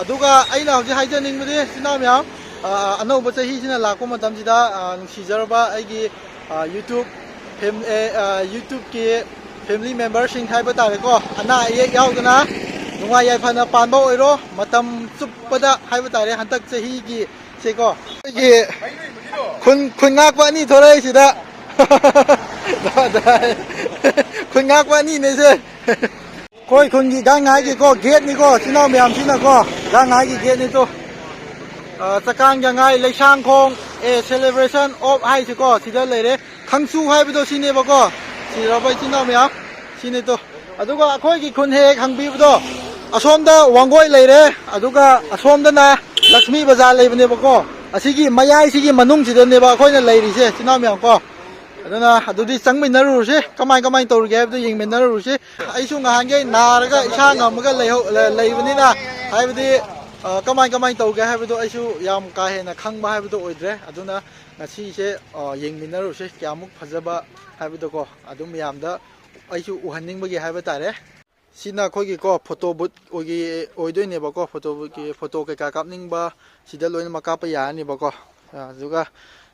ꯑꯗꯨꯒ ꯑꯩꯅ ꯍꯧꯖꯤꯛ ꯍꯥꯏꯖꯅꯤꯡꯕꯗꯤ, ꯏꯆꯤꯟ ꯏꯅꯥꯎ ꯃꯌꯥꯝ, ꯑꯥ, ꯑꯅꯧꯕ ꯆꯍꯤꯁꯤꯅ ꯂꯥꯛꯄ ꯃꯇꯝꯁꯤꯗ, ꯑꯥ, ꯅꯨꯡꯁꯤꯖꯔꯕ ꯑꯩꯒꯤ, ꯑꯥ, YouTube ꯐꯦꯝ-, ꯑꯦ, ꯑꯥ, YouTubeꯀꯤ family memberꯁꯤꯡ ꯍꯥꯏꯕ ꯇꯥꯔꯦꯀꯣ, ꯑꯅꯥ ꯑꯌꯦꯛ ꯌꯥꯎꯗꯅ ꯅꯨꯡꯉꯥꯏ ꯌꯥꯏꯐꯅ ꯄꯥꯟꯕ ꯑꯣꯏꯔꯣ, ꯃꯇꯝ ꯆꯨꯞꯄꯗ ꯍꯥꯏꯕ ꯇꯥꯔꯦ, ꯍꯟꯗꯛ ꯆꯍꯤꯒꯤ ꯁꯦꯀꯣ꯫ ꯑꯩꯈꯣꯏꯒꯤ ꯈꯨꯟ, ꯈꯨꯟ ꯉꯥꯛꯄ ꯑꯅꯤ ꯊꯣꯔꯛꯏꯁꯤꯗ꯫ ꯈꯨꯟ ꯉꯥꯛꯄ ꯑꯅꯤꯅꯦꯁꯦ꯫ ꯑꯩꯈꯣꯏ ꯈꯨꯟꯒꯤ ꯒꯥꯡꯉꯥꯏꯒꯤꯀꯣ, ꯒꯦꯠꯅꯤꯀꯣ, ꯏꯆꯤꯟ ꯏꯅꯥꯎ ꯃꯌꯥꯝꯁꯤꯅꯀꯣ, ꯒꯥꯡꯉꯥꯏꯒꯤ ꯒꯦꯠꯅꯤꯗꯣ꯫ ꯑ, ꯆꯀꯥꯡ ꯒꯥꯡꯉꯥꯏ, ꯂꯩꯁꯥꯡꯈꯣꯡ, ꯑꯦ, celebration of ꯍꯥꯏꯁꯤꯀꯣ, ꯁꯤꯗ ꯂꯩꯔꯦ꯫ ꯈꯪꯁꯨ ꯍꯥꯏꯕꯗꯣ ꯁꯤꯅꯦꯕꯀꯣ꯫ ꯁꯤꯔꯕ ꯏꯆꯤꯟ ꯏꯅꯥꯎ ꯃꯌꯥꯝ? ꯁꯤꯅꯤꯗꯣ꯫ ꯑꯗꯨꯒ ꯑꯩꯈꯣꯏꯒꯤ ꯈꯨꯟ ꯍꯦꯛ ꯍꯦꯛ ꯍꯪꯕꯤꯕꯗꯣ, ꯑꯁꯣꯝꯗ ꯋꯥꯡꯒꯣꯏ ꯂꯩꯔꯦ, ꯑꯗꯨꯒ ꯑꯁꯣꯝꯗꯅ ꯂꯛꯁꯃꯤ ꯕꯖꯥꯔ ꯂꯩꯕꯅꯦꯕꯀꯣ꯫ ꯑꯁꯤꯒꯤ ꯃꯌꯥꯏꯁꯤꯒꯤ ꯃꯅꯨꯡꯁꯤꯗꯅꯦꯕ ꯑꯩꯈꯣꯏꯅ ꯂꯩꯔꯤꯁꯦ, ꯏꯆꯤꯟ ꯏꯅꯥꯎ ꯃꯌꯥꯝ ꯀꯣ꯫ ꯑꯗꯨꯅ ꯑꯗꯨꯗꯤ ꯆꯪꯃꯤꯟꯅꯔꯨꯔꯁꯤ, ꯀꯃꯥꯏ ꯀꯃꯥꯏ ꯇꯧꯔꯤꯒꯦ ꯍꯥꯏꯕꯗꯨ ꯌꯦꯡꯃꯤꯟꯅꯔꯨꯔꯁꯤ꯫ ꯑꯩꯁꯨ ꯉꯍꯥꯟꯈꯩ ꯅꯥꯔꯒ ꯏꯁꯥ ꯉꯝꯃꯒ ꯂꯩꯍꯧ-, ꯂꯩꯕꯅꯤꯅ, ꯍꯥꯏꯕꯗꯤ, ꯑ, ꯀꯃꯥꯏ ꯀꯃꯥꯏ ꯇꯧꯒꯦ ꯍꯥꯏꯕꯗꯣ ꯑꯩꯁꯨ ꯌꯥꯝ ꯀꯥ ꯍꯦꯟꯅ ꯈꯪꯕ ꯍꯥꯏꯕꯗꯣ ꯑꯣꯏꯗ꯭ꯔꯦ꯫ ꯑꯗꯨꯅ ꯉꯁꯤꯁꯦ, ꯑ, ꯌꯦꯡꯃꯤꯟꯅꯔꯨꯁꯦ ꯀꯌꯥꯃꯨꯛ ꯐꯖꯕ ꯍꯥꯏꯕꯗꯣꯀꯣ, ꯑꯗꯨꯝ ꯃꯌꯥꯝꯗ ꯑꯩꯁꯨ ꯎꯍꯟꯅꯤꯡꯕꯒꯤ ꯍꯥꯏꯕ ꯇꯥꯔꯦ꯫ ꯁꯤꯅ ꯑꯩꯈꯣꯏꯒꯤꯀꯣ, ꯐꯣꯇꯣ ꯕꯨꯠ ꯑꯣꯏꯒꯤ-, ꯑꯣꯏꯗꯣꯏꯅꯦꯕꯀꯣ꯫ ꯐꯣꯇꯣ ꯕꯨꯠꯀꯤ ꯐꯣꯇꯣ ꯀꯩꯀꯥ ꯀꯥꯞꯅꯤꯡꯕ ꯁꯤꯗ ꯂꯣꯏꯅꯃꯛ ꯀꯥꯞꯄ ꯌꯥꯔꯅꯦꯕꯀꯣ꯫ ꯑꯗꯨꯒ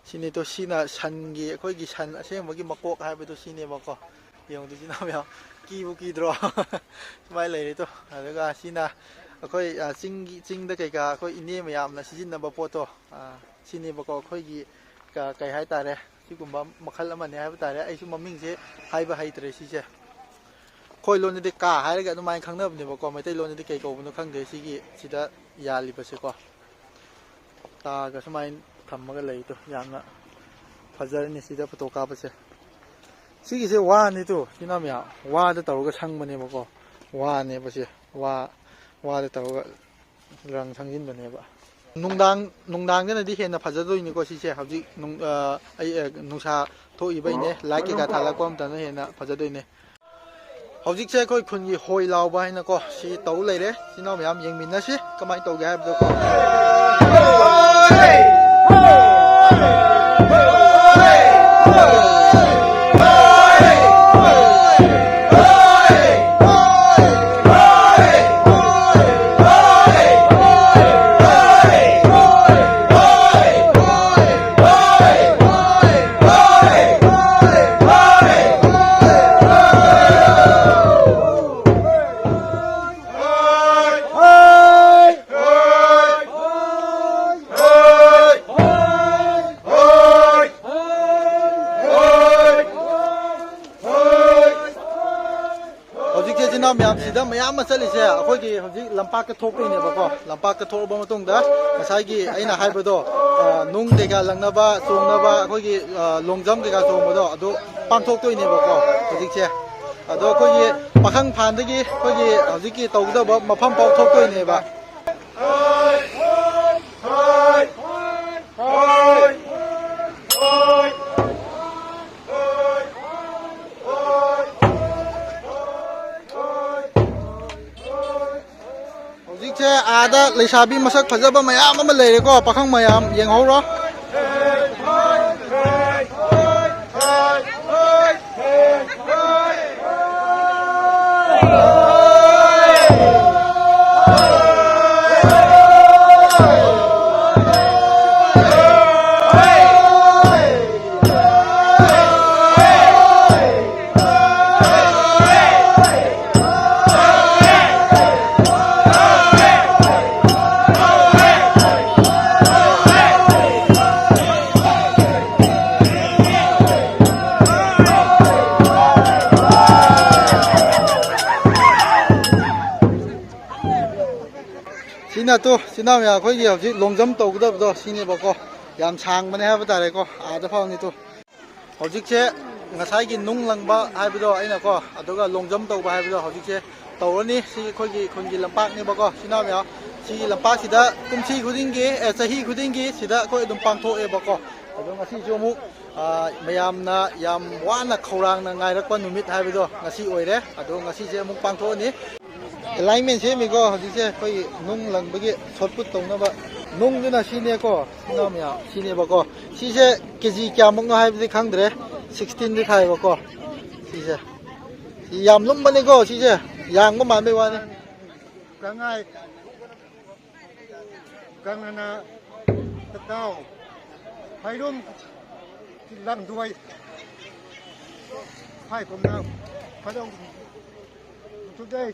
ꯁꯤꯅꯤ ꯇꯣ, ꯁꯤꯅ ꯁꯟꯒꯤ, ꯑꯩꯈꯣꯏꯒꯤ ꯁꯟ ꯑꯁꯦꯡꯕꯒꯤ ꯃꯀꯣꯛ ꯍꯥꯏꯕꯗꯣ ꯁꯤꯅꯦꯕꯀꯣ꯫ ꯌꯦꯡꯉꯨꯗꯨ, ꯏꯆꯤꯟ ꯏꯅꯥꯎ ꯃꯌꯥꯝ, ꯀꯤꯕꯨ ꯀꯤꯗ꯭ꯔꯣ? ꯁꯨꯃꯥꯏꯅ ꯂꯩꯔꯦ ꯇꯣ꯫ ꯑꯗꯨꯒ ꯁꯤꯅ ꯑꯩꯈꯣꯏ, ꯑ, ꯆꯤꯡꯒꯤ, ꯆꯤꯡꯗ ꯀꯩꯀꯥ ꯑꯩꯈꯣꯏ ꯏꯅꯦ ꯃꯌꯥꯝꯅ ꯁꯤꯖꯤꯟꯅꯕ ꯄꯣꯠꯇꯣ, ꯑ, ꯁꯤꯅꯦꯕꯀꯣ꯫ ꯑꯩꯈꯣꯏꯒꯤ ꯀ-, ꯀꯩ ꯍꯥꯏꯇꯥꯔꯦ, ꯁꯤꯒꯨꯝꯕ ꯃꯈꯜ ꯑꯃꯅꯦ ꯍꯥꯏꯕ ꯇꯥꯔꯦ꯫ ꯑꯩꯁꯨ ꯃꯃꯤꯡꯁꯦ ꯍꯥꯏꯕ ꯍꯩꯇ꯭ꯔꯦ ꯁꯤꯁꯦ꯫ ꯑꯩꯈꯣꯏ ꯂꯣꯟꯗꯗꯤ ꯀꯥ ꯍꯥꯏꯔꯒ ꯑꯗꯨꯃꯥꯏꯅ ꯈꯪꯅꯕꯅꯦꯕꯀꯣ, ꯃꯩꯇꯩꯂꯣꯟꯗꯗꯤ ꯀꯩ ꯀꯧꯕꯅꯣ ꯈꯪꯗꯦ ꯁꯤꯒꯤ, ꯁꯤꯗ ꯌꯥꯜꯂꯤꯕꯁꯦꯀꯣ꯫ ꯇꯥꯒ ꯁꯨꯃꯥꯏꯅ ꯊꯝꯃꯒ ꯂꯩꯗꯣ ꯌꯥꯝꯅ ꯐꯖꯔꯅꯤ ꯁꯤꯗ ꯐꯣꯇꯣ ꯀꯥꯞꯄꯁꯦ꯫ ꯁꯤꯒꯤꯁꯦ ꯋꯥꯅꯤ ꯇꯨ, ꯏꯆꯤꯟ ꯏꯅꯥꯎ ꯃꯌꯥꯝ, ꯋꯥꯗ ꯇꯧꯔꯒ ꯁꯪꯕꯅꯦꯕꯀꯣ꯫ ꯋꯥꯅꯦꯕ ꯁꯦ, ꯋꯥ, ꯋꯥꯗ ꯇꯧꯔꯒ ꯔꯪ ꯁꯪꯖꯤꯟꯕꯅꯦꯕ꯫ ꯅꯨꯡꯗꯥꯡ, ꯅꯨꯡꯗꯥꯡꯗꯅꯗꯤ ꯍꯦꯟꯅ ꯐꯖꯗꯣꯏꯅꯤꯀꯣ ꯁꯤꯁꯦ꯫ ꯍꯧꯖꯤꯛ ꯅꯨꯡ-, ꯑ, ꯑꯩ, ꯑ, ꯅꯨꯡꯁꯥ ꯊꯣꯛꯏꯕꯩꯅꯦ, ꯂꯥꯏꯠ ꯀꯩꯀꯥ ꯊꯥꯜꯂꯛꯄ ꯃꯇꯝꯗ ꯍꯦꯟꯅ ꯐꯖꯗꯣꯏꯅꯦ꯫ ꯍꯧꯖꯤꯛꯁꯦ ꯑꯩꯈꯣꯏ ꯈꯨꯟꯒꯤ ꯍꯣꯏ ꯂꯥꯎꯕ ꯍꯥꯏꯅꯀꯣ ꯁꯤ ꯇꯧ ꯂꯩꯔꯦ꯫ ꯏꯆꯤꯟ ꯏꯅꯥꯎ ꯃꯌꯥꯝ ꯌꯦꯡꯃꯤꯟꯅꯁꯤ ꯀꯃꯥꯏꯅ ꯇꯧꯒꯦ ꯍꯥꯏꯕꯗꯣꯀꯣ꯫ ꯍꯧꯖꯤꯛꯁꯦ ꯏꯆꯤꯟ ꯏꯅꯥꯎ ꯃꯌꯥꯝ ꯁꯤꯗ ꯃꯌꯥꯝ ꯑꯃ ꯆꯠꯂꯤꯁꯦ ꯑꯩꯈꯣꯏꯒꯤ ꯍꯧꯖꯤꯛ ꯂꯝꯄꯥꯛꯇ ꯊꯣꯛꯇꯣꯏꯅꯦꯕꯀꯣ꯫ ꯂꯝꯄꯥꯛꯇ ꯊꯣꯛꯂꯕ ꯃꯇꯨꯡꯗ ꯉꯁꯥꯏꯒꯤ ꯑꯩꯅ ꯍꯥꯏꯕꯗꯣ, ꯑ, ꯅꯨꯡ ꯀꯩꯀꯥ ꯂꯪꯅꯕ, ꯆꯣꯡꯅꯕ, ꯑꯩꯈꯣꯏꯒꯤ, ꯑ, long jump ꯀꯩꯀꯥ ꯆꯣꯡꯕꯗꯣ ꯑꯗꯨ ꯄꯥꯡꯊꯣꯛꯇꯣꯏꯅꯦꯕꯀꯣ ꯍꯧꯖꯤꯛꯁꯦ꯫ ꯑꯗꯣ ꯑꯩꯈꯣꯏꯒꯤ ꯄꯥꯈꯪ ꯐꯥꯟꯗꯒꯤ ꯑꯩꯈꯣꯏꯒꯤ ꯍꯧꯖꯤꯛꯀꯤ ꯇꯧꯒꯗꯕ ꯃꯐꯝ ꯐꯥꯎ ꯊꯣꯛꯇꯣꯏꯅꯦꯕ꯫ ꯍꯧꯖꯤꯛꯁꯦ ꯑꯥꯗ ꯂꯩꯁꯥꯕꯤ ꯃꯁꯛ ꯐꯖꯕ ꯃꯌꯥꯝ ꯑꯃ ꯂꯩꯔꯦꯀꯣ, ꯄꯥꯈꯪ ꯃꯌꯥꯝ ꯌꯦꯡꯍꯧꯔꯣ꯫ ꯇꯨ, ꯏꯆꯤꯟ ꯏꯅꯥꯎ ꯃꯌꯥꯝ, ꯑꯩꯈꯣꯏꯒꯤ ꯍꯧꯖꯤꯛ long jump ꯇꯧꯒꯗꯕꯗꯣ ꯁꯤꯅꯦꯕꯀꯣ꯫ ꯌꯥꯝ ꯁꯥꯡꯕꯅꯦ ꯍꯥꯏꯕ ꯇꯥꯔꯦꯀꯣ, ꯑꯥꯗ ꯐꯥꯎꯅꯤ꯫ ꯇꯨ, ꯍꯧꯖꯤꯛꯁꯦ ꯉꯁꯥꯏꯒꯤ ꯅꯨꯡ ꯂꯪꯕ ꯍꯥꯏꯕꯗꯣ ꯑꯩꯅꯀꯣ, ꯑꯗꯨꯒ long jump ꯇꯧꯕ ꯍꯥꯏꯕꯗꯣ ꯍꯧꯖꯤꯛꯁꯦ ꯇꯧꯔꯅꯤ꯫ ꯁꯤ ꯑꯩꯈꯣꯏꯒꯤ ꯈꯨꯟꯒꯤ ꯂꯝꯄꯥꯛꯅꯦꯕꯀꯣ, ꯏꯆꯤꯟ ꯏꯅꯥꯎ ꯃꯌꯥꯝ꯫ ꯁꯤꯒꯤ ꯂꯝꯄꯥꯛꯁꯤꯗ ꯀꯨꯝꯁꯤ ꯈꯨꯗꯤꯡꯒꯤ, ꯑꯦ, ꯆꯍꯤ ꯈꯨꯗꯤꯡꯒꯤ ꯁꯤꯗ ꯑꯩꯈꯣꯏ ꯑꯗꯨꯝ ꯄꯥꯡꯊꯣꯛꯑꯦꯕꯀꯣ꯫ ꯑꯗꯣ ꯉꯁꯤꯁꯨ ꯑꯃꯨꯛ, ꯑ, ꯃꯌꯥꯝꯅ ꯌꯥꯝ ꯋꯥꯅ ꯈꯧꯔꯥꯡꯅ ꯉꯥꯏꯔꯛꯄ ꯅꯨꯃꯤꯠ ꯍꯥꯏꯕꯗꯣ ꯉꯁꯤ ꯑꯣꯏꯔꯦ꯫ ꯑꯗꯣ ꯉꯁꯤꯁꯦ ꯑꯃꯨꯛ ꯄꯥꯡꯊꯣꯛꯑꯅꯤ꯫ Alignment ꯁꯦꯝꯃꯤꯀꯣ ꯍꯧꯖꯤꯛꯁꯦ, ꯑꯩꯈꯣꯏꯒꯤ ꯅꯨꯡ ꯂꯪꯕꯒꯤ shot put ꯇꯧꯅꯕ꯫ ꯅꯨꯡꯗꯨꯅ ꯁꯤꯅꯦꯀꯣ, ꯏꯅꯥꯎ ꯃꯌꯥꯝ, ꯁꯤꯅꯦꯕꯀꯣ꯫ ꯁꯤꯁꯦ ꯀꯦ ꯖꯤ ꯀꯌꯥꯃꯨꯛꯅꯣ ꯍꯥꯏꯕꯗꯤ ꯈꯪꯗ꯭ꯔꯦ, sixteen ꯗꯤ ꯊꯥꯏꯕꯀꯣ꯫ ꯁꯤꯁꯦ ꯌꯥꯝ ꯂꯨꯝꯕꯅꯤꯀꯣ, ꯁꯤꯁꯦ ꯌꯥꯡꯕ ꯃꯥꯟꯕꯩ ꯋꯥꯅꯤ꯫ ꯀꯪꯉꯥꯏ, ꯀꯪꯉꯅ ꯇꯥꯎ, ꯍꯩꯔꯨꯝ ꯂꯪꯗꯨꯋꯥꯏ, ꯐꯥꯏ ꯀꯨꯝꯅ ꯐꯗꯧ꯫ Today.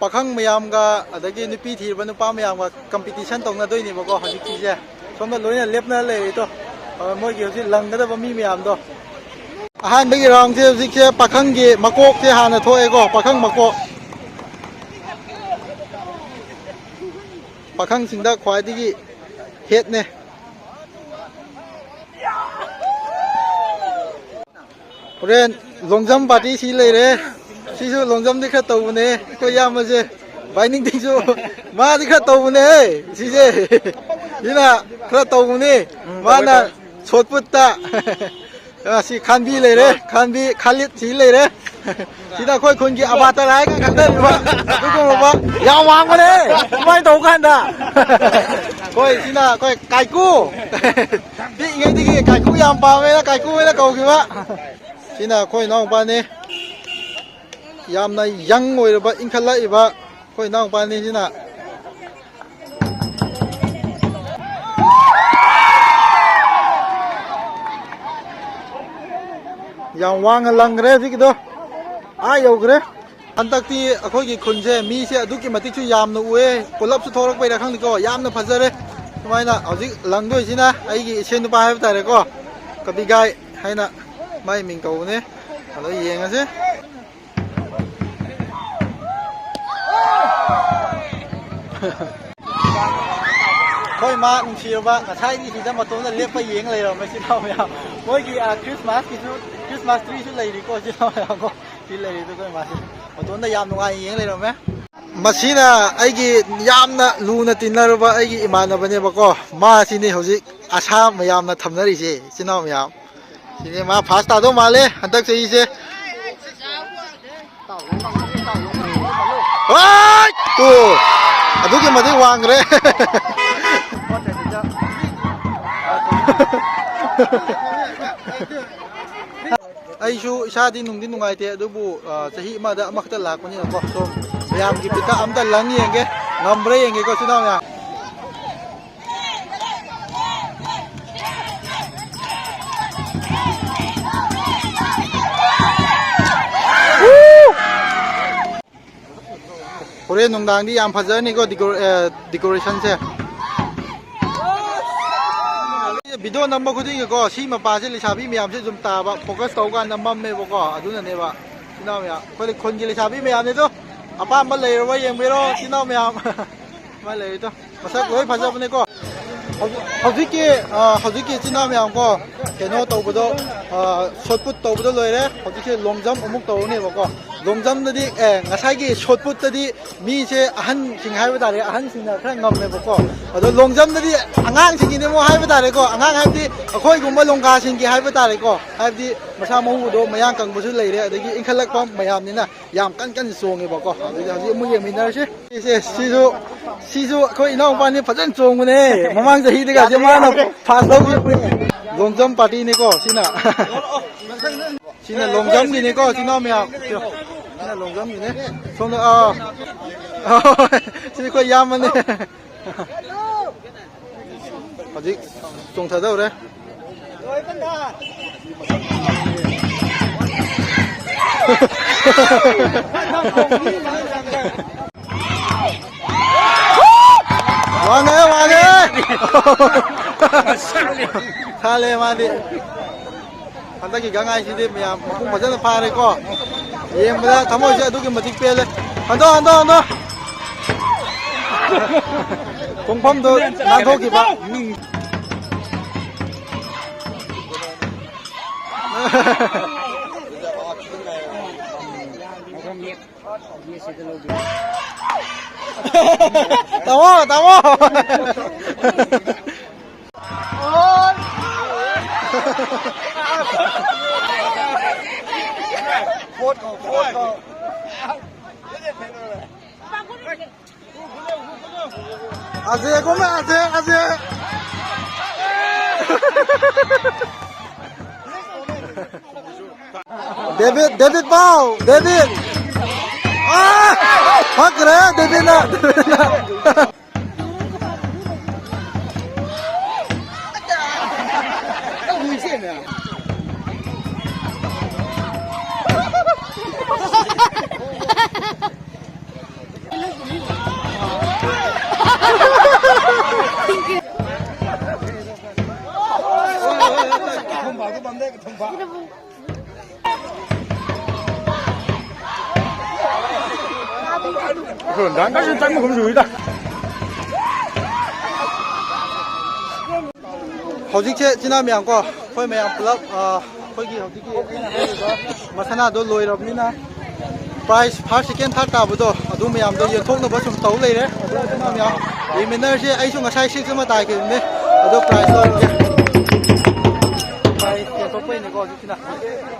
ꯄꯥꯈꯪ ꯃꯌꯥꯝꯒ, ꯑꯗꯒꯤ ꯅꯨꯄꯤ ꯊꯤꯔꯕ ꯅꯨꯄꯥ ꯃꯌꯥꯝꯒ competition ꯇꯧꯅꯗꯣꯏꯅꯦꯕꯀꯣ ꯍꯧꯖꯤꯛꯀꯤꯁꯦ꯫ ꯁꯣꯝꯗ ꯂꯣꯏꯅ ꯂꯦꯞꯅ ꯂꯩꯔꯦ ꯇꯣ꯫ ꯑ, ꯃꯣꯏꯒꯤ ꯍꯧꯖꯤꯛ ꯂꯪꯒꯗꯕ ꯃꯤ ꯃꯌꯥꯝꯗꯣ꯫ ꯑꯍꯥꯟꯕꯒꯤ round ꯁꯦ ꯍꯧꯖꯤꯛꯁꯦ ꯄꯥꯈꯪꯒꯤ ꯃꯀꯣꯛꯁꯦ ꯍꯥꯟꯅ ꯊꯣꯛꯑꯦꯀꯣ, ꯄꯥꯈꯪ ꯃꯀꯣꯛ꯫ ꯄꯥꯈꯪꯁꯤꯡꯗ ꯈ꯭ꯋꯥꯏꯗꯒꯤ head ꯅꯦ꯫ ꯍꯣꯔꯦꯟ long jump party ꯁꯤ ꯂꯩꯔꯦ꯫ ꯁꯤꯁꯨ long jump ꯗꯤ ꯈꯔ ꯇꯧꯕꯅꯦ ꯑꯩꯈꯣꯏ ꯏꯌꯥꯝꯕꯁꯦ꯫ ꯕꯥꯏꯅꯤꯡꯗꯤꯁꯨ ꯃꯥꯗꯤ ꯈꯔ ꯇꯧꯕꯅꯦꯍꯦ ꯁꯤꯁꯦ꯫ ꯁꯤꯅ ꯈꯔ ꯇꯧꯕꯅꯦ꯫ ꯃꯥꯅ shot put ꯇ꯫ ꯑ, ꯁꯤ ꯈꯥꯟꯕꯤ ꯂꯩꯔꯦ, ꯈꯥꯟꯕꯤ, ꯈꯥꯂꯤꯠ ꯁꯤ ꯂꯩꯔꯦ꯫ ꯁꯤꯗ ꯑꯩꯈꯣꯏ ꯈꯨꯟꯒꯤ ꯑꯕꯥꯇꯔ ꯍꯥꯏꯔꯒ ꯈꯪꯅꯔꯤꯕ ꯑꯗꯨꯒꯨꯝꯂꯕ꯫ ꯌꯥꯝ ꯋꯥꯡꯕꯅꯦ ꯁꯨꯃꯥꯏꯅ ꯇꯧꯕ ꯀꯥꯟꯗ꯫ ꯑꯩꯈꯣꯏ ꯁꯤꯅ ꯑꯩꯈꯣꯏ ꯀꯥꯏꯀꯨ꯫ ꯄꯤꯛꯏꯉꯩꯗꯒꯤ ꯀꯥꯏꯀꯨ ꯌꯥꯝ ꯄꯥꯝꯃꯦꯅ ꯀꯥꯏꯀꯨ ꯍꯥꯏꯅ ꯀꯧꯈꯤꯕ꯫ ꯁꯤꯅ ꯑꯩꯈꯣꯏ ꯏꯅꯥꯎꯄꯥꯅꯤ꯫ ꯌꯥꯝꯅ young ꯑꯣꯏꯔꯕ, ꯏꯟꯈꯠꯂꯛꯏꯕ ꯑꯩꯈꯣꯏ ꯏꯅꯥꯎꯄꯥꯅꯤ ꯁꯤꯅ꯫ ꯌꯥꯝ ꯋꯥꯡꯅ ꯂꯪꯈ꯭ꯔꯦ ꯍꯧꯖꯤꯛꯀꯤꯗꯣ꯫ ꯑꯥ ꯌꯧꯈ꯭ꯔꯦ꯫ ꯍꯟꯗꯛꯇꯤ ꯑꯩꯈꯣꯏꯒꯤ ꯈꯨꯟꯁꯦ ꯃꯤꯁꯦ ꯑꯗꯨꯛꯀꯤ ꯃꯇꯤꯛꯁꯨ ꯌꯥꯝꯅ ꯎꯑꯦ꯫ ꯄꯨꯂꯞꯁꯨ ꯊꯣꯛꯂꯛꯄꯩꯔꯥ ꯈꯪꯗꯦꯀꯣ, ꯌꯥꯝꯅ ꯐꯖꯔꯦ꯫ ꯁꯨꯃꯥꯏꯅ ꯍꯧꯖꯤꯛ ꯂꯪꯗꯣꯏꯁꯤꯅ ꯑꯩꯒꯤ ꯏꯁꯦꯟ ꯅꯨꯄꯥ ꯍꯥꯏꯕ ꯇꯥꯔꯦꯀꯣ, ꯀꯕꯤꯒꯥꯏ ꯍꯥꯏꯅ꯫ ꯃꯥꯏ ꯃꯤꯡ ꯀꯧꯕꯅꯦ꯫ ꯑꯗꯣ ꯌꯦꯡꯉꯁꯦ꯫ ꯑꯩꯈꯣꯏ ꯃꯥ ꯅꯨꯡꯁꯤꯔꯕ ꯉꯁꯥꯏꯗꯤ ꯁꯤꯗ ꯃꯇꯣꯝꯗ ꯂꯦꯞꯄ ꯌꯦꯡ ꯂꯩꯔꯝꯃꯦ ꯁꯤ ꯏꯅꯥꯎ ꯃꯌꯥꯝ꯫ ꯃꯣꯏꯒꯤ, ꯑ, ꯈ꯭ꯔꯤꯁꯃꯥꯁꯀꯤꯁꯨ, ꯈ꯭ꯔꯤꯁꯃꯥꯁ ꯇ꯭ꯔꯤꯁꯨ ꯂꯩꯔꯤꯀꯣ ꯁꯤ ꯏꯅꯥꯎ ꯃꯌꯥꯝ ꯀꯣ꯫ ꯁꯤ ꯂꯩꯔꯤ ꯑꯗꯨ ꯑꯩꯈꯣꯏ ꯃꯥꯁꯦ ꯃꯇꯣꯝꯗ ꯌꯥꯝ ꯅꯨꯡꯉꯥꯏꯅ ꯌꯦꯡ ꯂꯩꯔꯝꯃꯦ꯫ ꯃꯁꯤꯅ ꯑꯩꯒꯤ ꯌꯥꯝꯅ ꯂꯨꯅ ꯇꯤꯟꯅꯔꯨꯕ ꯑꯩꯒꯤ ꯏꯃꯥꯟꯅꯕꯅꯦꯕꯀꯣ꯫ ꯃꯥꯁꯤꯅꯤ ꯍꯧꯖꯤꯛ ꯑꯁꯥ ꯃꯌꯥꯝꯅ ꯊꯝꯅꯔꯤꯁꯦ ꯏꯆꯤꯟ ꯏꯅꯥꯎ ꯃꯌꯥꯝ꯫ ꯁꯤꯅꯦ ꯃꯥ ꯐꯥꯁ ꯇꯥꯗꯧ ꯃꯥꯜꯂꯦ ꯍꯟꯗꯛ ꯆꯍꯤꯁꯦ꯫ ꯍꯣꯏ! ꯇꯨ! ꯑꯗꯨꯛꯀꯤ ꯃꯇꯤꯛ ꯋꯥꯡꯈ꯭ꯔꯦ꯫ ꯑꯩꯁꯨ ꯏꯁꯥꯗꯤ ꯅꯨꯡꯗꯤ ꯅꯨꯡꯉꯥꯏꯇꯦ, ꯑꯗꯨꯕꯨ, ꯑ, ꯆꯍꯤ ꯑꯃꯗ ꯑꯃꯈꯛꯇ ꯂꯥꯛꯄꯅꯤꯅꯀꯣ, ꯁꯨꯝ ꯃꯌꯥꯝꯒꯤ ꯕꯤꯠꯇ ꯑꯝꯇ ꯂꯪ ꯌꯦꯡꯒꯦ, ꯉꯝꯕ꯭ꯔꯥ ꯌꯦꯡꯒꯦꯀꯣ, ꯏꯆꯤꯟ ꯏꯅꯥꯎ ꯃꯌꯥꯝ꯫ ꯍꯣꯔꯦꯟ ꯅꯨꯡꯗꯥꯡꯗꯤ ꯌꯥꯝ ꯐꯖꯔꯅꯤꯀꯣ, ꯗꯤꯀꯣꯔ-, ꯑ, ꯗꯤꯀꯣꯔꯦꯁꯟꯁꯦ꯫ ꯚꯤꯗꯤꯑꯣ ꯅꯝꯕ ꯈꯨꯗꯤꯡꯒꯤꯀꯣ, ꯁꯤ ꯃꯄꯥꯁꯦ ꯂꯩꯁꯥꯕꯤ ꯃꯌꯥꯝꯁꯦ ꯑꯗꯨꯝ ꯇꯥꯕ, ꯐꯣꯀꯁ ꯇꯧ ꯀꯥꯟꯗ ꯃꯝꯃꯦꯕꯀꯣ, ꯑꯗꯨꯅꯅꯦꯕ꯫ ꯏꯆꯤꯟ ꯏꯅꯥꯎ ꯃꯌꯥꯝ, ꯑꯩꯈꯣꯏ ꯈꯨꯟꯒꯤ ꯂꯩꯁꯥꯕꯤ ꯃꯌꯥꯝꯅꯤꯗꯣ, ꯑꯄꯥꯝꯕ ꯂꯩꯔꯕ ꯌꯦꯡꯕꯤꯔꯣ, ꯏꯆꯤꯟ ꯏꯅꯥꯎ ꯃꯌꯥꯝ꯫ ꯃꯥ ꯂꯩꯔꯤꯗꯣ ꯃꯁꯛ ꯂꯣꯏ ꯐꯖꯕꯅꯦꯀꯣ꯫ ꯍꯧꯖꯤꯛ-, ꯍꯧꯖꯤꯛꯀꯤ, ꯑ, ꯍꯧꯖꯤꯛꯀꯤ ꯏꯆꯤꯟ ꯏꯅꯥꯎ ꯃꯌꯥꯝ ꯀꯣ, ꯀꯩꯅꯣ ꯇꯧꯕꯗꯣ, ꯑ, ꯁꯣꯠ ꯄꯨꯠ ꯇꯧꯕꯗꯣ ꯂꯣꯏꯔꯦ꯫ ꯍꯧꯖꯤꯛꯁꯦ ꯂꯣꯡ ꯖꯝ ꯑꯃꯨꯛ ꯇꯧꯔꯅꯦꯕꯀꯣ꯫ ꯂꯣꯡ ꯖꯝꯗꯗꯤ, ꯑꯦ, ꯉꯁꯥꯏꯒꯤ ꯁꯣꯠ ꯄꯨꯠꯇꯗꯤ ꯃꯤꯁꯦ ꯑꯍꯟꯁꯤꯡ ꯍꯥꯏꯕ ꯇꯥꯔꯦ, ꯑꯍꯟꯁꯤꯡꯅ ꯈꯔ ꯉꯝꯃꯦꯕꯀꯣ꯫ ꯑꯗꯣ ꯂꯣꯡ ꯖꯝꯗꯗꯤ ꯑꯉꯥꯡꯁꯤꯡꯒꯤꯅꯦ ꯑꯃꯨꯛ ꯍꯥꯏꯕ ꯇꯥꯔꯦꯀꯣ꯫ ꯑꯉꯥꯡ ꯍꯥꯏꯕꯗꯤ ꯑꯩꯈꯣꯏꯒꯨꯝꯕ ꯂꯣꯡꯒꯥꯁꯤꯡꯒꯤ ꯍꯥꯏꯕ ꯇꯥꯔꯦꯀꯣ꯫ ꯍꯥꯏꯕꯗꯤ ꯃꯁꯥ ꯃꯎꯗꯣ ꯃꯌꯥꯡ ꯀꯪꯕꯁꯨ ꯂꯩꯔꯦ, ꯑꯗꯒꯤ ꯏꯟꯈꯠꯂꯛꯄ ꯃꯌꯥꯝꯅꯤꯅ ꯌꯥꯝ ꯀꯟ ꯀꯟꯅ ꯆꯣꯡꯉꯦꯕꯀꯣ꯫ ꯑꯗꯨꯗꯤ ꯍꯧꯖꯤꯛ ꯑꯃꯨꯛ ꯌꯦꯡꯃꯤꯟꯅꯔꯁꯤ꯫ ꯁꯤꯁꯦ, ꯁꯤꯁꯨ, ꯁꯤꯁꯨ ꯑꯩꯈꯣꯏ ꯏꯅꯥꯎꯄꯥꯅꯤ ꯐꯖꯅ ꯆꯣꯡꯕꯅꯦ꯫ ꯃꯃꯥꯡ ꯆꯍꯤꯗꯒꯁꯦ ꯃꯥꯅ ꯐꯥꯁ ꯂꯧꯈꯤꯕꯅꯦ꯫ ꯂꯣꯡ ꯖꯝ ꯄꯥꯔꯇꯤꯅꯤꯀꯣ ꯁꯤꯅ꯫ ꯁꯤꯅ ꯂꯣꯡ ꯖꯝꯒꯤꯅꯤꯀꯣ, ꯏꯆꯤꯟ ꯏꯅꯥꯎ ꯃꯌꯥꯝ꯫ ꯁꯤꯅ ꯂꯣꯡ ꯖꯝꯒꯤꯅꯤ꯫ ꯁꯣꯝꯗ, ꯑꯥ꯫ ꯁꯤ ꯑꯩꯈꯣꯏ ꯏꯌꯥꯝꯕꯅꯦ꯫ ꯍꯧꯖꯤꯛ ꯆꯣꯡꯊꯗꯧꯔꯦ꯫ ꯋꯥꯡꯉꯦ, ꯋꯥꯡꯉꯦ꯫ ꯁꯥꯜꯂꯦ ꯃꯥꯗꯤ꯫ ꯍꯟꯗꯛꯀꯤ ꯒꯪꯍꯥꯏꯁꯤꯗꯤ ꯃꯌꯥꯝ ꯃꯄꯨꯡ ꯐꯖꯅ ꯐꯥꯔꯦꯀꯣ꯫ ꯌꯦꯡꯕꯗ ꯊꯃꯣꯏꯁꯦ ꯑꯗꯨꯛꯀꯤ ꯃꯇꯤꯛ ꯄꯦꯜꯂꯦ꯫ ꯍꯟꯗꯣ, ꯍꯟꯗꯣ, ꯍꯟꯗꯣ꯫ ꯈꯣꯡꯐꯝꯗꯣ ꯅꯥꯟꯊꯣꯛꯈꯤꯕ꯫ ꯇꯥꯃꯣ, ꯇꯥꯃꯣ꯫ ꯑꯖꯦ, ꯀꯨꯝꯃꯦ, ꯑꯖꯦ, ꯑꯖꯦ꯫ ꯗꯦꯕꯤꯠ, ꯗꯦꯕꯤꯠ ꯄꯥꯎ, ꯗꯦꯕꯤꯠ꯫ ꯑꯥ! ꯐꯛꯈ꯭ꯔꯦ, ꯗꯦꯕꯤꯠꯅ, ꯗꯦꯕꯤꯠꯅ꯫ ꯍꯧꯖꯤꯛꯁꯦ ꯏꯆꯤꯟ ꯏꯅꯥꯎ ꯃꯌꯥꯝ ꯀꯣ, ꯑꯩꯈꯣꯏ ꯃꯌꯥꯝ ꯄꯨꯂꯞ, ꯑ, ꯑꯩꯈꯣꯏꯒꯤ ꯍꯧꯖꯤꯛꯀꯤ ꯑꯩꯅ ꯍꯥꯏꯔꯤꯕ ꯃꯁꯥꯟꯅꯗꯣ ꯂꯣꯏꯔꯕꯅꯤꯅ, prize first, second, third ꯇꯥꯕꯗꯣ ꯑꯗꯨ ꯃꯌꯥꯝꯗꯣ ꯌꯦꯟꯊꯣꯛꯅꯕ ꯁꯨꯝ ꯇꯧ ꯂꯩꯔꯦ꯫ ꯑꯗꯣ ꯏꯆꯤꯟ ꯏꯅꯥꯎ ꯃꯌꯥꯝ ꯌꯦꯡꯃꯤꯟꯅꯔꯁꯦ꯫ ꯑꯩꯁꯨ ꯉꯁꯥꯏ six ꯑꯃ ꯇꯥꯈꯤꯕꯅꯦ, ꯑꯗꯣ prize ꯂꯧꯔꯒꯦ꯫ Prize ꯌꯦꯟꯊꯣꯛꯄꯩꯅꯦꯀꯣ ꯍꯧꯖꯤꯛꯁꯤꯅ꯫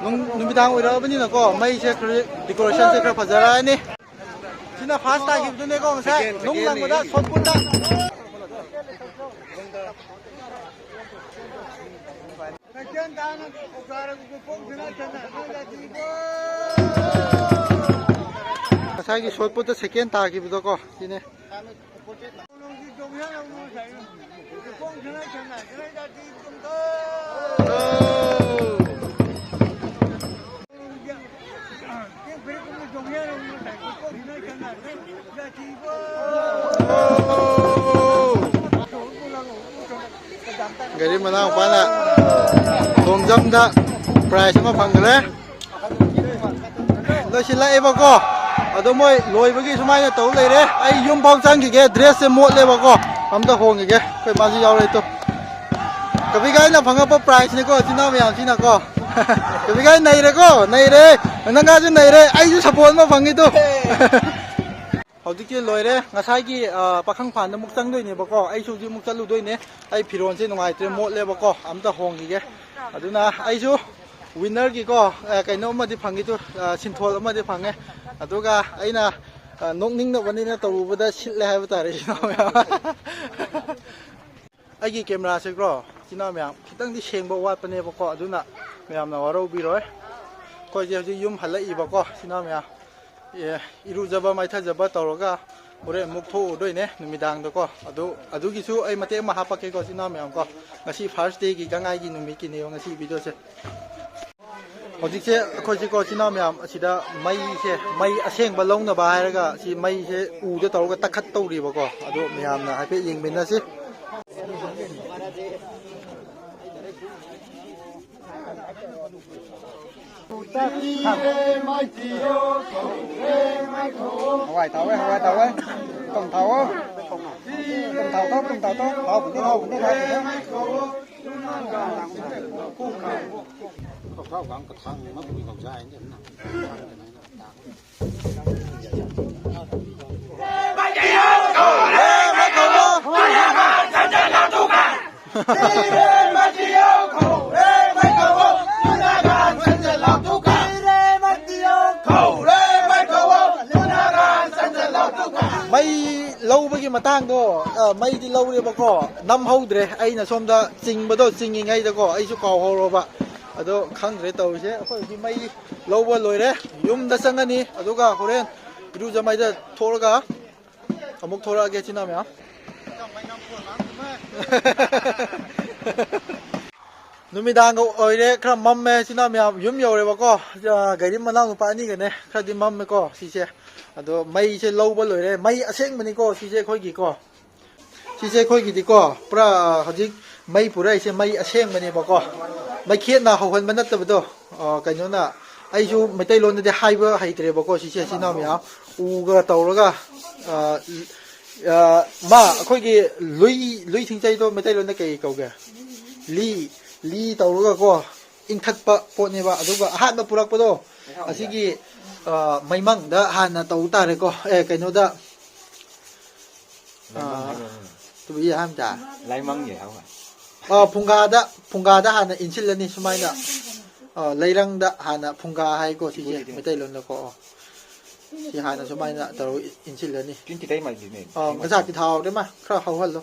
ꯅꯨꯡ-, ꯅꯨꯃꯤꯗꯥꯡ ꯑꯣꯏꯔꯛꯑꯕꯅꯤꯅꯀꯣ, ꯃꯩꯁꯦ ꯈꯔ, decorationꯁꯦ ꯈꯔ ꯐꯖꯔꯛꯑꯅꯤ꯫ ꯁꯤꯅ first ꯇꯥꯈꯤꯕꯗꯨꯅꯦꯀꯣ ꯉꯁꯥꯏ ꯅꯨꯡ ꯂꯪꯕꯗ, shot putꯇ꯫ ꯉꯁꯥꯏꯒꯤ shot putꯇ second ꯇꯥꯈꯤꯕꯗꯣꯀꯣ, ꯁꯤꯅꯦ꯫ ꯒꯥꯔꯤ ꯃꯅꯥꯎꯄꯥꯅ ꯈꯣꯡꯖꯝꯗ ꯄ꯭ꯔꯥꯏꯖ ꯑꯃ ꯐꯪꯈ꯭ꯔꯦ꯫ ꯂꯣꯏꯁꯤꯜꯂꯛꯑꯦꯕꯀꯣ꯫ ꯑꯗꯣ ꯃꯣꯏ ꯂꯣꯏꯕꯒꯤ ꯁꯨꯃꯥꯏꯅ ꯇꯧ ꯂꯩꯔꯦ꯫ ꯑꯩ ꯌꯨꯝ ꯐꯥꯎ ꯆꯪꯈꯤꯒꯦ, ꯗ꯭ꯔꯦꯁꯁꯦ ꯃꯣꯠꯂꯦꯕꯀꯣ꯫ ꯑꯝꯇ ꯍꯣꯡꯈꯤꯒꯦ, ꯑꯩꯈꯣꯏ ꯃꯥꯁꯨ ꯌꯥꯎꯔꯦ ꯇꯨ꯫ ꯀꯕꯤꯒꯥꯏꯅ ꯐꯪꯉꯛꯄ ꯄ꯭ꯔꯥꯏꯖꯅꯤꯀꯣ, ꯏꯆꯤꯟ ꯏꯅꯥꯎ ꯃꯌꯥꯝꯁꯤꯅꯀꯣ꯫ ꯀꯕꯤꯒꯥꯏ ꯅꯩꯔꯦꯀꯣ, ꯅꯩꯔꯦ꯫ ꯅꯪꯒꯥꯁꯨ ꯅꯩꯔꯦ, ꯑꯩꯁꯨ ꯁꯥꯄꯣꯟ ꯑꯃ ꯐꯪꯉꯤ ꯇꯨ꯫ ꯍꯧꯖꯤꯛꯇꯤ ꯂꯣꯏꯔꯦ꯫ ꯉꯁꯥꯏꯒꯤ, ꯑ, ꯄꯥꯈꯪ ꯐꯥꯟꯗ ꯑꯃꯨꯛ ꯆꯪꯗꯣꯏꯅꯦꯕꯀꯣ꯫ ꯑꯩꯁꯨ ꯍꯧꯖꯤꯛ ꯑꯃꯨꯛ ꯆꯠꯂꯨꯗꯣꯏꯅꯦ꯫ ꯑꯩ ꯐꯤꯔꯣꯜꯁꯦ ꯅꯨꯡꯉꯥꯏꯇ꯭ꯔꯦ, ꯃꯣꯠꯂꯦꯕꯀꯣ꯫ ꯑꯝꯇ ꯍꯣꯡꯈꯤꯒꯦ꯫ ꯑꯗꯨꯅ ꯑꯩꯁꯨ ꯋꯤꯟꯅꯔꯒꯤꯀꯣ, ꯑ, ꯀꯩꯅꯣ ꯑꯃꯗꯤ ꯐꯪꯉꯤ ꯇꯨ, ꯑ, ꯁꯤꯟꯊꯣꯜ ꯑꯃꯗꯤ ꯐꯪꯉꯦ꯫ ꯑꯗꯨꯒ ꯑꯩꯅ, ꯑ, ꯅꯣꯛꯅꯤꯡꯅꯕꯅꯤꯅ ꯇꯧꯔꯨꯕꯗ ꯁꯤꯠꯂꯦ ꯍꯥꯏꯕ ꯇꯥꯔꯦ, ꯏꯆꯤꯟ ꯏꯅꯥꯎ ꯃꯌꯥꯝ꯫ ꯑꯩꯒꯤ ꯀꯦꯃꯦꯔꯥꯁꯦꯀꯣ, ꯏꯆꯤꯟ ꯏꯅꯥꯎ ꯃꯌꯥꯝ, ꯈꯤꯇꯪꯗꯤ ꯁꯦꯡꯕ ꯋꯥꯠꯄꯅꯦꯕꯀꯣ꯫ ꯑꯗꯨꯅ ꯃꯌꯥꯝꯅ ꯋꯥꯔꯧꯕꯤꯔꯣꯏ꯫ ꯑꯩꯈꯣꯏꯁꯦ ꯍꯧꯖꯤꯛ ꯌꯨꯝ ꯍꯜꯂꯛꯏꯕꯀꯣ, ꯏꯆꯤꯟ ꯏꯅꯥꯎ ꯃꯌꯥꯝ꯫ ꯑꯦ, ꯏꯔꯨꯖꯕ ꯃꯥꯏꯊꯖꯕ ꯇꯧꯔꯒ ꯍꯣꯔꯦꯟ ꯑꯃꯨꯛ ꯊꯣꯛꯎꯗꯣꯏꯅꯦ ꯅꯨꯃꯤꯗꯥꯡꯗꯀꯣ꯫ ꯑꯗꯨ, ꯑꯗꯨꯒꯤꯁꯨ ꯑꯩ ꯃꯇꯦꯛ ꯑꯃ ꯍꯥꯞꯄꯛꯀꯦꯀꯣ, ꯏꯆꯤꯟ ꯏꯅꯥꯎ ꯃꯌꯥꯝꯀꯣ꯫ ꯉꯁꯤ ꯐꯥꯔꯁ ꯗꯦꯒꯤ ꯒꯪꯉꯥꯏꯒꯤ ꯅꯨꯃꯤꯠꯀꯤꯅꯦꯕ ꯉꯁꯤ ꯚꯤꯗꯤꯑꯣꯁꯦ꯫ ꯍꯧꯖꯤꯛꯁꯦ ꯑꯩꯈꯣꯏꯁꯦꯀꯣ, ꯏꯆꯤꯟ ꯏꯅꯥꯎ ꯃꯌꯥꯝ, ꯑꯁꯤꯗ ꯃꯩꯁꯦ, ꯃꯩ ꯑꯁꯦꯡꯕ ꯂꯧꯅꯕ ꯍꯥꯏꯔꯒ ꯁꯤ ꯃꯩꯁꯦ ꯎꯗ ꯇꯧꯔꯒ ꯇꯛꯈꯠꯇꯧꯔꯤꯕꯀꯣ꯫ ꯑꯗꯣ ꯃꯌꯥꯝꯅ ꯍꯥꯏꯐꯦꯠ ꯌꯦꯡꯃꯤꯟꯅꯁꯤ꯫ ꯍꯋꯥꯏ ꯇꯥꯎꯋꯦ, ꯍꯋꯥꯏ ꯇꯥꯎꯋꯦ꯫ ꯇꯨꯝ ꯊꯥꯎꯋꯣ꯫ ꯇꯨꯝ ꯊꯥꯎ ꯇꯧ, ꯇꯨꯝ ꯊꯥꯎ ꯇꯧ꯫ ꯍꯥꯎꯕꯅꯤ, ꯍꯥꯎꯕꯅꯤ, ꯍꯥꯎꯕꯅꯤ꯫ ꯃꯩ ꯂꯧꯕꯒꯤ ꯃꯇꯥꯡꯗꯣ, ꯑ, ꯃꯩꯗꯤ ꯂꯧꯔꯦꯕꯀꯣ, ꯅꯝꯍꯧꯗ꯭ꯔꯦ꯫ ꯑꯩꯅ ꯁꯣꯝꯗ ꯆꯤꯡꯕꯗꯣ, ꯆꯤꯡꯉꯤꯉꯩꯗꯀꯣ, ꯑꯩꯁꯨ ꯀꯥꯎꯍꯧꯔꯕ꯫ ꯑꯗꯣ ꯈꯪꯗ꯭ꯔꯦ ꯇꯧꯔꯤꯁꯦ꯫ ꯑꯩꯈꯣꯏ ꯍꯧꯖꯤꯛ ꯃꯩ ꯂꯧꯕ ꯂꯣꯏꯔꯦ, ꯌꯨꯝꯗ ꯆꯪꯉꯅꯤ꯫ ꯑꯗꯨꯒ ꯍꯣꯔꯦꯟ ꯏꯔꯨꯖ ꯃꯥꯏꯗ ꯊꯣꯛꯂꯒ ꯑꯃꯨꯛ ꯊꯣꯛꯂꯛꯑꯒꯦ, ꯏꯆꯤꯟ ꯏꯅꯥꯎ ꯃꯌꯥꯝ꯫ ꯅꯨꯃꯤꯗꯥꯡꯒ ꯑꯣꯏꯔꯦ, ꯈꯔ ꯃꯝꯃꯦ, ꯏꯆꯤꯟ ꯏꯅꯥꯎ ꯃꯌꯥꯝ꯫ ꯌꯨꯝ ꯌꯧꯔꯦꯕꯀꯣ꯫ ꯑ, ꯒꯥꯔꯤ ꯃꯅꯥꯎ ꯅꯨꯄꯥ ꯑꯅꯤꯒꯅꯦ꯫ ꯈꯔꯗꯤ ꯃꯝꯃꯦꯀꯣ ꯁꯤꯁꯦ꯫ ꯑꯗꯣ ꯃꯩꯁꯦ ꯂꯧꯕ ꯂꯣꯏꯔꯦ꯫ ꯃꯩ ꯑꯁꯦꯡꯕꯅꯤꯀꯣ ꯁꯤꯁꯦ ꯑꯩꯈꯣꯏꯒꯤꯀꯣ꯫ ꯁꯤꯁꯦ ꯑꯩꯈꯣꯏꯒꯤꯗꯤꯀꯣ, ꯄꯨꯔꯥ ꯍꯧꯖꯤꯛ, ꯃꯩ ꯄꯨꯔꯛꯏꯁꯦ ꯃꯩ ꯑꯁꯦꯡꯕꯅꯦꯕꯀꯣ, ꯃꯩꯈꯦꯠꯅ ꯍꯧꯍꯟꯕ ꯅꯠꯇꯕꯗꯣ꯫ ꯑ, ꯀꯩꯅꯣꯅ, ꯑꯩꯁꯨ ꯃꯩꯇꯩꯂꯣꯟꯗꯗꯤ ꯍꯥꯏꯕ ꯍꯩꯇ꯭ꯔꯦꯕꯀꯣ꯫ ꯁꯤꯁꯦ ꯏꯆꯤꯟ ꯏꯅꯥꯎ ꯃꯌꯥꯝ ꯎꯒ ꯇꯧꯔꯒ, ꯑ, ꯑ, ꯃꯥ ꯑꯩꯈꯣꯏꯒꯤ ꯂꯨꯏ, ꯂꯨꯏ ꯊꯤꯡꯆꯩꯗꯣ ꯃꯩꯇꯩꯂꯣꯟꯗ ꯀꯩ ꯀꯧꯒꯦ? ꯂꯤ, ꯂꯤ ꯇꯧꯔꯒꯀꯣ, ꯏꯪꯊꯠꯄ ꯄꯣꯠꯅꯦꯕ꯫ ꯑꯗꯨꯒ ꯑꯍꯥꯟꯕ ꯄꯨꯔꯛꯄꯗꯣ ꯑꯁꯤꯒꯤ, ꯑ, ꯃꯩꯃꯪꯗ ꯍꯥꯟꯅ ꯇꯧ ꯇꯥꯔꯦꯀꯣ꯫ ꯑꯦ, ꯀꯩꯅꯣꯗ, ꯑ, ꯂꯩꯃꯪ ꯍꯥꯏꯕ ꯑꯃ꯫ ꯇꯨꯕꯤ ꯑꯍꯥꯟꯕꯗ꯫ ꯂꯩꯃꯪ ꯌꯦ ꯍꯥꯏꯕ꯫ ꯑ, ꯐꯨꯡꯒꯥꯗ, ꯐꯨꯡꯒꯥꯗ ꯍꯥꯟꯅ ꯏꯟꯁꯤꯜꯂꯅꯤ ꯁꯨꯃꯥꯏꯅ꯫ ꯑ, ꯂꯩꯔꯪꯗ ꯍꯥꯟꯅ ꯐꯨꯡꯒꯥ ꯍꯥꯏꯀꯣ ꯁꯤꯁꯦ ꯃꯩꯇꯩꯂꯣꯟꯗꯀꯣ꯫ ꯑꯣ꯫ ꯁꯤ ꯍꯥꯟꯅ ꯁꯨꯃꯥꯏꯅ ꯇꯧꯔꯒ ꯏꯟꯁꯤꯜꯂꯅꯤ꯫ ꯆꯤꯟ ꯈꯤꯇꯪ ꯃꯥꯏꯁꯤꯅꯦ꯫ ꯑ, ꯃꯆꯥꯛꯇꯤ ꯊꯥꯍꯧꯔꯦ ꯃꯥ, ꯈꯔ ꯍꯧꯍꯜꯂꯣ꯫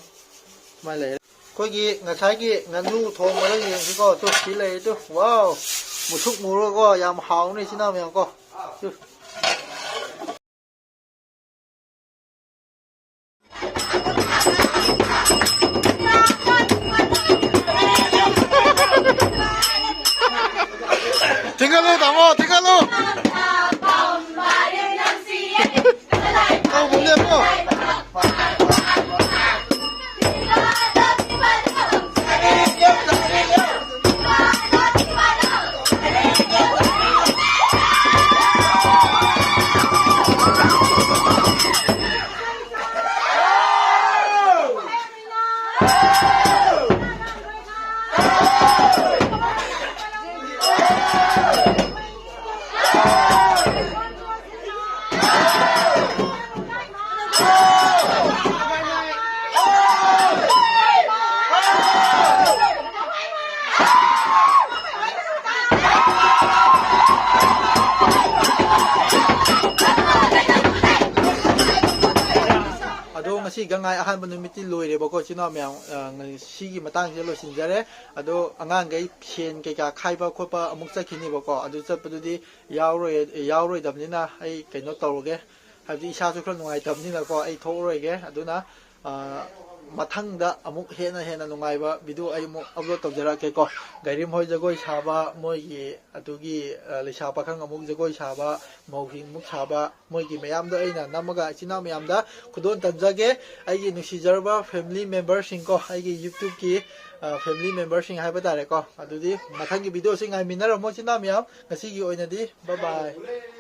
ꯁꯨꯃꯥꯏꯅ ꯂꯩꯔꯦ꯫ ꯑꯩꯈꯣꯏꯒꯤ ꯉꯁꯥꯏꯒꯤ ꯉꯥꯅꯨ ꯊꯣꯡꯕꯗ ꯌꯦꯡꯁꯤꯀꯣ꯫ ꯇꯨ ꯁꯤ ꯂꯩꯔꯦ ꯇꯨ꯫ ꯋꯥꯎ! ꯃꯨꯁꯨꯛ ꯃꯨꯔꯒꯀꯣ ꯌꯥꯝ ꯍꯥꯎꯅꯤ ꯏꯆꯤꯟ ꯏꯅꯥꯎ ꯃꯌꯥꯝ ꯀꯣ꯫ ꯇꯨ꯫ ꯊꯤꯡꯒꯠꯂꯨ ꯇꯥꯃꯣ, ꯊꯤꯡꯒꯠꯂꯨ꯫ ꯇꯧꯕ ꯂꯦꯞꯄꯣ꯫ ꯑꯗꯣ ꯉꯁꯤ ꯒꯪꯉꯥꯏ ꯑꯍꯥꯟꯕ ꯅꯨꯃꯤꯠꯇꯤ ꯂꯣꯏꯔꯦꯕꯀꯣ, ꯏꯆꯤꯟ ꯏꯅꯥꯎ ꯃꯌꯥꯝ꯫ ꯑ, ꯉꯁꯤꯒꯤ ꯃꯇꯥꯡꯁꯤꯗ ꯂꯣꯏꯁꯤꯟꯖꯔꯦ꯫ ꯑꯗꯣ ꯑꯉꯥꯡꯈꯩ ꯁꯦꯟ ꯀꯩꯀꯥ ꯈꯥꯏꯕ ꯈꯣꯠꯄ ꯑꯃꯨꯛ ꯆꯠꯈꯤꯅꯤꯕꯀꯣ꯫ ꯑꯗꯨ ꯆꯠꯄꯗꯨꯗꯤ ꯌꯥꯎꯔꯣꯏ-, ꯌꯥꯎꯔꯣꯏꯗꯕꯅꯤꯅ ꯑꯩ ꯀꯩꯅꯣ ꯇꯧꯔꯒꯦ꯫ ꯍꯥꯏꯕꯗꯤ ꯏꯁꯥꯁꯨ ꯈꯔ ꯅꯨꯡꯉꯥꯏꯇꯕꯅꯤꯅꯀꯣ ꯑꯩ ꯊꯣꯛꯑꯔꯣꯏꯒꯦ꯫ ꯑꯗꯨꯅ, ꯑ, ꯃꯊꯪꯗ ꯑꯃꯨꯛ ꯍꯦꯟꯅ ꯍꯦꯟꯅ ꯅꯨꯡꯉꯥꯏꯕ ꯚꯤꯗꯤꯑꯣ ꯑꯩ ꯑꯃꯨꯛ ꯑꯞꯂꯣꯗ ꯇꯧꯖꯔꯛꯀꯦꯀꯣ꯫ ꯒꯥꯏꯔꯤꯝ ꯍꯣꯏ ꯖꯒꯣꯏ ꯁꯥꯕ, ꯃꯣꯏꯒꯤ ꯑꯗꯨꯒꯤ, ꯑ, ꯂꯩꯁꯥ ꯄꯥꯈꯪ ꯑꯃꯨꯛ ꯖꯒꯣꯏ ꯁꯥꯕ, ꯃꯧꯁꯤꯡ ꯑꯃꯨꯛ ꯁꯥꯕ, ꯃꯣꯏꯒꯤ ꯃꯌꯥꯝꯗꯣ ꯑꯩꯅ ꯅꯝꯃꯒ ꯏꯆꯤꯟ ꯏꯅꯥꯎ ꯃꯌꯥꯝꯗ ꯈꯨꯗꯣꯜ ꯇꯝꯖꯒꯦ꯫ ꯑꯩꯒꯤ ꯅꯨꯡꯁꯤꯖꯔꯕ ꯐꯦꯃꯤꯂꯤ ꯃꯦꯝꯕꯔꯁꯤꯡꯀꯣ, ꯑꯩꯒꯤ YouTubeꯀꯤ, ꯑ, ꯐꯦꯃꯤꯂꯤ ꯃꯦꯝꯕꯔꯁꯤꯡ ꯍꯥꯏꯕ ꯇꯥꯔꯦꯀꯣ꯫ ꯑꯗꯨꯗꯤ ꯃꯊꯪꯒꯤ ꯚꯤꯗꯤꯑꯣꯁꯤ ꯉꯥꯏꯃꯤꯟꯅꯔꯝꯃꯣ ꯏꯆꯤꯟ ꯏꯅꯥꯎ ꯃꯌꯥꯝ꯫ ꯉꯁꯤꯒꯤ ꯑꯣꯏꯅꯗꯤ bye bye꯫